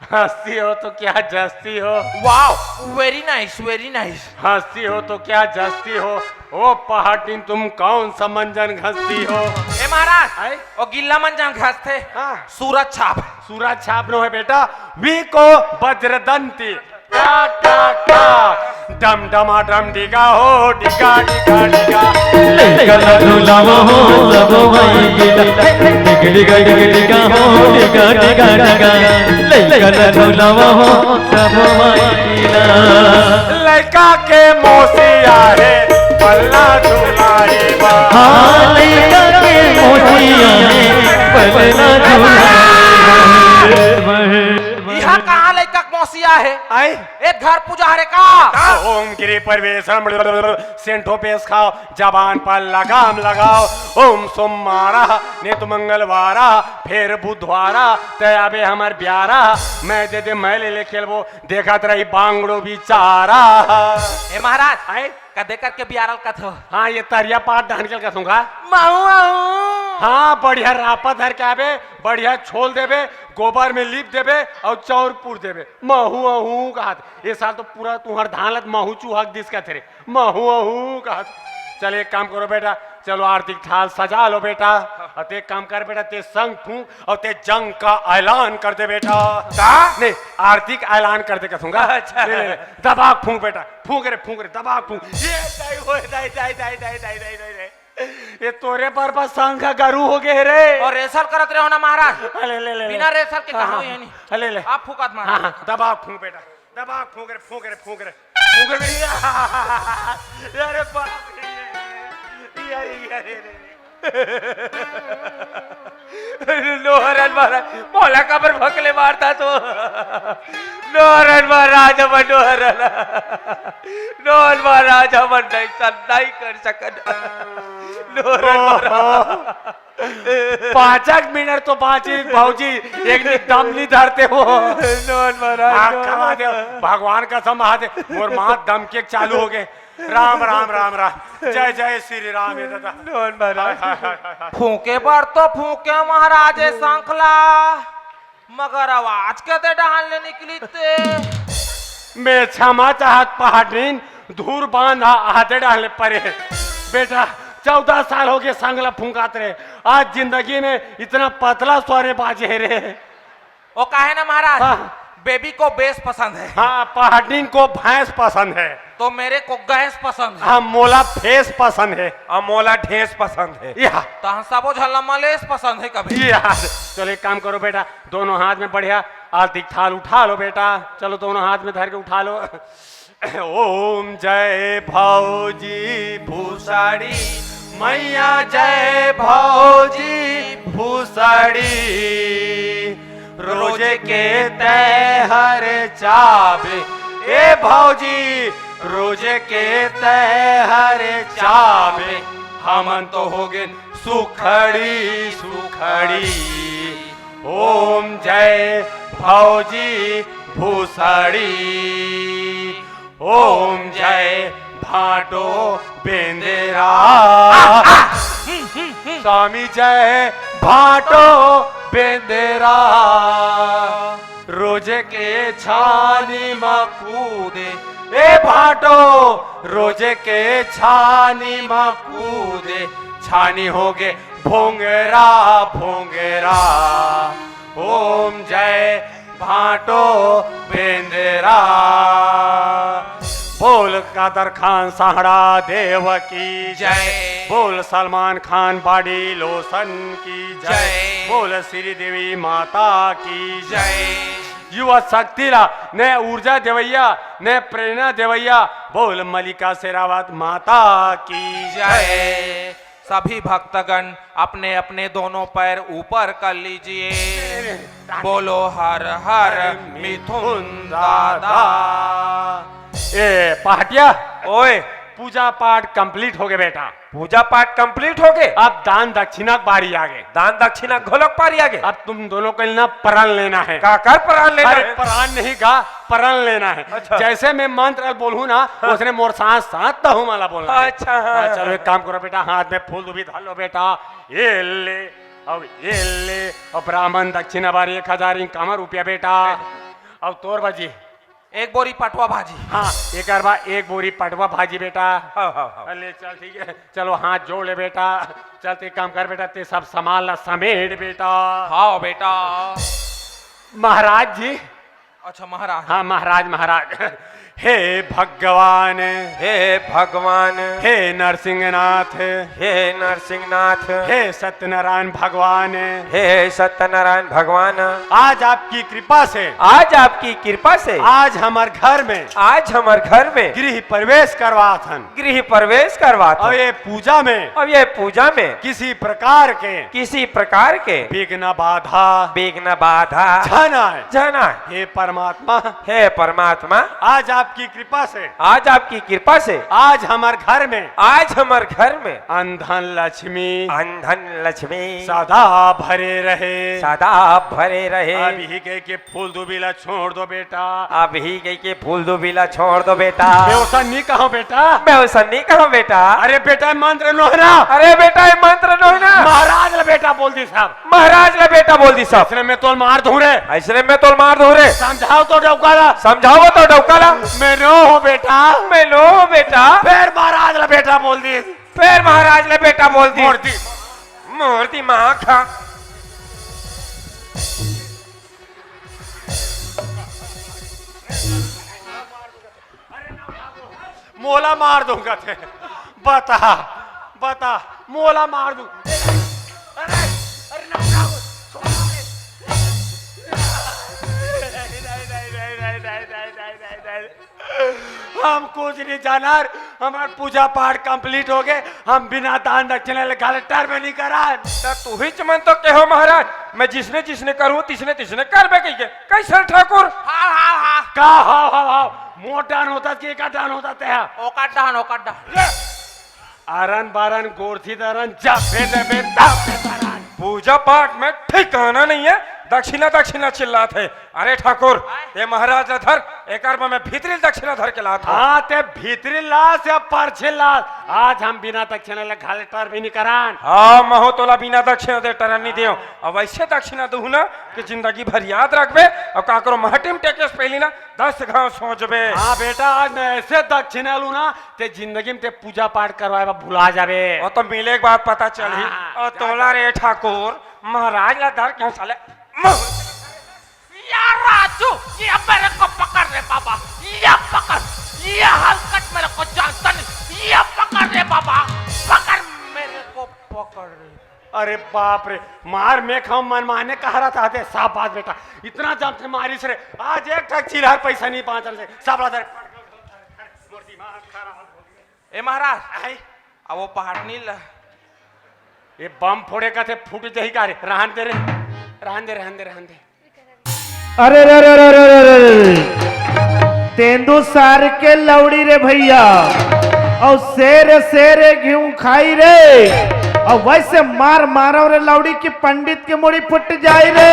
हंसती हो तो क्या जस्ती हो? Wow, very nice, very nice. हंसती हो तो क्या जस्ती हो? ओ पहाटिन, तुम कौन सा मंजन घसती हो? ए महाराज, आए? ओ गिल्ला मंजन घसथे। हाँ। सूरज छाप। सूरज छाप नो है बेटा, वी को वज्रदंती। का, का, का। डम डमा डम डिगा हो, डिगा, डिगा, डिगा। लइका ला डोलावा हो सब माई गिला, डिग डिगा डिग डिगा हो, डिगा डिगा डिगा। लइका ला डोलावा हो सब माई गिला। लइका के मौसी आहे, पल्ला झुलाई बा। हाँ, लइका के मौसी आहे, पल्ला झुलाई बा। यहाँ कहाँ लइका के मौसी आहे? आई। ए घर पूजा हरे का? ओम गिरी प्रवेशम, सेंटो पेश खाओ, जबान पर लगाम लगाओ। ओम सोमवारा, ने तो मंगलवारा, फिर बुधवारा, ते अबे हमर ब्यारा, मैं दे दे मैं ले ले खेलबो, देखत रही बांगड़ो बिचारा। ए महाराज, आए? कदे करके बियारल कथो? हाँ, ये तरिया पाट डाहन के कथूंगा। महू, महू। हाँ, बढ़िया रापा धर के आबे, बढ़िया छोल देबे, गोबर में लीप देबे और चौर पुर देबे। महू, महू कहत। ये साल तो पूरा तुहर धान लत महू चूहक दिस कथे रे। महू, महू कहत। चल, एक काम करो बेटा, चलो आरती के थाल सजा लो बेटा। और ते एक काम कर बेटा, ते संग फूंक और ते जंग का ऐलान कर दे बेटा। का? नहीं, आरती का ऐलान कर दे कथूंगा। अच्छा। ले, ले, ले। दबा के फूंक बेटा, फूंक रे, फूंक रे, दबा के फूंक। ये दाई, ओए दाई, दाई, दाई, दाई, दाई, दाई, दाई, दाई। ये तोरे पर बस संग का गरू हो गए रे। और रेसल करत रहे हो ना महाराज। हाँ, ले, ले, ले, ले। बिना रेसल के हाँ, कहाँ हाँ, हो ये नहीं? हाँ, ले, ले। आप फूंकत मार। हाँ, हाँ, दबा के फूंक बेटा, दबा के फूंक रे, फूंक रे, फूंक रे, फूंक रे। अरे बाप रे। अरे, अरे, अरे। नोहरन महाराज, मोला काबर भकले मारता तो? नोहरन महाराज, हमन नोहरन, नोहरन महाराज, हमन नहीं, नहीं कर सकन। नोहरन महाराज। पाँचक मिनट तो बाँची भौजी, एक नी दम नहीं धरते हो। नोहरन महाराज, हाँ, नोहरन कमा दे, महाराज। भगवान कसम महादेव, मोर माँ दम के चालू हो गए। राम, राम, राम, राम। जय, जय श्री राम, हे दादा। नोहरन महाराज। हाय, हाय, हाय, हाय, हाय। फूंके बर तो फूंके महाराज ए शंख ला, मगर आवाज कते डहान ले निकली ते? मैं क्षमा चाहत पहाड़िन, धूर बांध आ-, आते डाले परे। बेटा, चौदह साल हो गए संग ला फूंकात रे। आज जिंदगी में इतना पतला स्वरे बाजे रे। ओ काहे ना महाराज, हाँ। बेबी को बेस पसंद है। हाँ, पहाड़िन को भैंस पसंद है। तो मेरे को गैस पसंद है। हाँ, मोला फेस पसंद है। आ मोला ढेस पसंद है। या। तहन सबो झन ला मलेस पसंद है कभी। या। चलो एक काम करो बेटा, दोनों हाथ में बढ़िया आरती थाल उठा लो बेटा। चलो दोनों हाथ में धर के उठा लो। ओम जय भौजी भूसड़ी, मैया जय भौजी भूसड़ी। रोज के तैहर चाबे, ए भौजी, रोज के तैहर चाबे, हमन तो हो गए सुखड़ी सुखड़ी। ओम जय भौजी भूसड़ी, ओम जय भाटो बेंदेरा। स्वामी जय भाटो बेंदेरा। रोज के छानी म कूदे, ए भाटो, रोज के छानी म कूदे, छानी होगे भोंगरा भोंगरा। ओम जय भाटो बेंदेरा। बोल कादर खान साहड़ा देव की जय। बोल सलमान खान बॉडी लोशन की जय। जय। बोल श्री देवी माता की जय। जय। युवा शक्ति ला नए ऊर्जा देवैया, नए प्रेरणा देवैया, बोल मलिका शेरावत माता की जय। जय। सभी भक्तगण अपने अपने दोनों पैर ऊपर कर लीजिए। बोलो हर हर मिथुन दादा। ए पहाटिया, ओए। पूजा पाठ कंप्लीट हो गए बेटा। पूजा पाठ कंप्लीट हो गए। अब दान दक्षिणा के बारी आ गए। दान दक्षिणा घोलक पारी आ गए। अब तुम दोनों को ना प्रण लेना है। का कर प्रण लेना अरे है? प्रण नहीं का, प्रण लेना है। अच्छा। जैसे मैं मंत्र बोलूँ ना, हाँ। उसने मोर साथ साथ तहु माला बोलना है। अच्छा, हाँ। हाँ, चलो एक काम करो बेटा, हाथ में फूल भी धर लो बेटा। ये ले, अब ये ले, अब ब्राह्मण दक्षिणा बार एक हजार इनकामा रुपया बेटा। अब तोर बाजी। एक बोरी पटवा भाजी। हाँ, एक बार एक बोरी पटवा भाजी बेटा। हाँ, हाँ, हाँ। ले चल, ठीक है। चलो हाथ जोड़ ले बेटा। चल ते काम कर बेटा, ते सब सामान ला समेट बेटा। हाँ बेटा। महाराज जी। अच्छा महाराज। हाँ महाराज, महाराज। हे भगवान, हे भगवान, हे नरसिंहनाथ, हे नरसिंहनाथ, हे सत्यनारायण भगवान, हे सत्यनारायण भगवान, आज आपकी कृपा से, आज आपकी कृपा से, आज हमर घर में, आज हमर घर में गृह प्रवेश करवात हन। गृह प्रवेश करवात हन। अउ ये पूजा में, अउ ये पूजा में किसी प्रकार के, किसी प्रकार के विघ्न बाधा, विघ्न बाधा झन आए। झन आए। हे परमात्मा, हे परमात्मा, आज आपकी कृपा से, आज आपकी कृपा से, आज हमर घर में, आज हमर घर में अन धन लक्ष्मी, अन धन लक्ष्मी सदा भरे रहे। सदा भरे रहे। अभी कहिके फूल दुबी ला छोड़ दो बेटा। अभी कहिके फूल दुबी ला छोड़ दो बेटा। मैं ओसन नहीं कहूँ बेटा। मैं ओसन नहीं कहूँ बेटा। अरे बेटा, मंत्र नोहे ना। अरे बेटा, ये मंत्र नोहे ना। महाराज ला बेटा बोल दिस हँव। महाराज ला बेटा बोल दिस हँव। अइसने में तोल मार दूँ रे। अइसने में तोल मार दूँ रे। समझाओ तो डौका ला। समझाओ तो डौका ला। मैं नो हँव बेटा। मैं नो हँव बेटा। फेर महाराज ला बेटा बोल दिस। फेर महाराज ला बेटा बोल दिस। मोर दी, मोर दिमाग खा। मोला मार दूंगा ते। बता, बता, मोला मार दूं। अरे, अरे, ना, ना, हम कुछ नहीं जानर, हमर पूजा पाठ complete हो गए, हम बिना दान दक्षिणा ले घाले टरबे नहीं करन। त तुहीच मन तो कहो महाराज, मैं जिसने जिसने करूँ, तिसने तिसने करबे कहिके। कइसे ठाकुर? हाव, हाव, हाव। का हाव, हाव, हाव? मोर डहन होता कि एकर डहन होता ते हा? ओकर डहन, ओकर डहन। अरन बरन गोरथी दरन जब भेदे बे तब भेदरन। पूजा पाठ में ठिकाना नहीं है, दक्षिणा दक्षिणा चिल्लात हे। अरे ठाकुर, ते महाराज ला धर, एकर बर मैं भीतरी दक्षिणा धर के लात हँव। हाँ, ते भीतरी लास या परछी लास, आज हम बिना दक्षिणा ले घाले टरबे नहीं करन। हाँ, महूँ तोला बिना दक्षिणा दे टरन नहीं देव। अब अइसे दक्षिणा दूँ ना कि जिंदगी भर याद रखबे, अउ काकरो महटी म टेकेस पहली ना दस घांव सोचबे। हाँ बेटा, आज मैं अइसे दक्षिणा लूँ ना, ते जिंदगी में ते पूजा पाठ करवाए बर भुला जाबे। ओ तो मिले के बाद पता चलही। हाँ, ओ जा, तोला जा। रे ठाकुर, महाराज ला धर के साले। या राजू, ये मेरे को पकड़ रे बाबा, ये पकड़, ये हलकट मेरे को जानता नहीं, ये पकड़ रे बाबा, पकड़ मेरे को, पकड़ रे। अरे बाप रे, मार मैं खाऊं मनमाने कहा रहा था, ते साफ बात बेटा, इतना जम से मारिस रे, आज एक ठक चिल्हर पैसा नहीं बाँचन से, सब ला दे। ए महाराज, आय? अब वो पहाड़नी ल ये बम फोड़े का थे फूट जाही का रे? रहन दे रे, रहन दे, रहन दे, रहन दे। अरे रे रे रे रे रे रे रे। तेंदू सार के लौड़ी रे भैया, अउ शेर शेर घिऊ खाई रे, अउ वइसे मार मारव रे लौड़ी की पंडित के मुड़ी फुट जाई रे।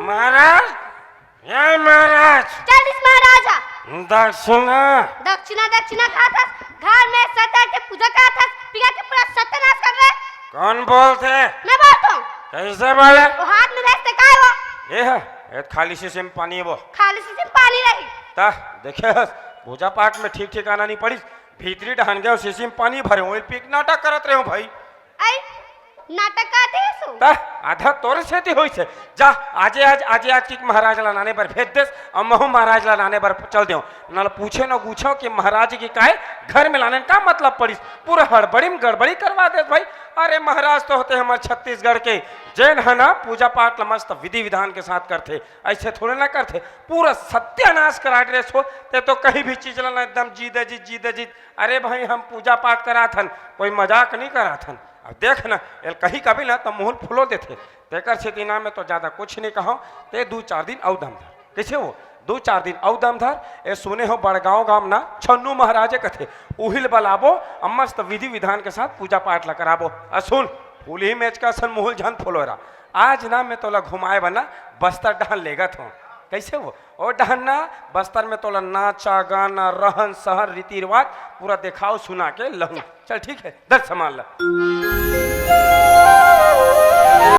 महाराज, हे महाराज। चल इस महाराज हा। दक्षिणा। दक्षिणा, दक्षिणा खात हस, घर में सत्य के पूजा करत हस, पिया के पूरा सत्यानाश कर रहे। कौन बोलथे? मैं बोलत हूँ। कइसे बोले? वो हाथ में रहते काय वो? ये है, ये खाली शीशी में पानी है वो। खाली शीशी में पानी रही। ता, देखे हस, पूजा पाठ में ठीक ठिकाना नहीं पड़िस, भीतरी डहन गए, शीशी में पानी भरे, वही पी के नाटक करत रहे हूँ भाई। आई, नाटक करत हस? त आधा तोरे सेती होइस हे। जा, आजे आज, आजे आज की महाराज ला नाने बर भेज देस, अउ महू महाराज ला नाने बर चल देव। न ल पूछे न गूछव कि महाराज के काय घर में लाने का मतलब पड़िस, पूरा हड़बड़ी में गड़बड़ी करवा देस भाई। अरे महाराज तो होते हमर छत्तीसगढ़ के, जेन ह ना पूजा पाठ ला मस्त विधि विधान के साथ करथे, अइसे थोड़े ना करथे, पूरा सत्यानाश करा डरेस हो। ते तो कहीं भी चीज ला ना एकदम जीदे जीद, जीदे जीद। अरे भाई हम पूजा पाठ कराथन, कोई मजाक नहीं कराथन। अब देख ना, एल कहीं कभी ना तो मुंह फुलो देथे। तेकर सेती ना मैं तो ज्यादा कुछ नहीं कहूँ, ते दू चार दिन अउ दम धर। कइसे हो? दू चार दिन अउ दम धर। ए सुने हो बड़गांव गांव ना छन्नू महाराजे कथे, उहिल बलाबो, अउ मस्त विधि विधान के साथ पूजा पाठ ला कराबो। अ सुन, फूलही मेचका सन मुहुल झन फुलोरा। आज ना मैं तोला घुमाए बर ना बस्तर डहन लेगत हूँ। कइसे हो? ओ डहन ना बस्तर में तोला नाचा, गाना, रहन, सहन, रीति रिवाज पूरा देखाव सुना के लहूँ। चल ठीक है, दर सामान ला।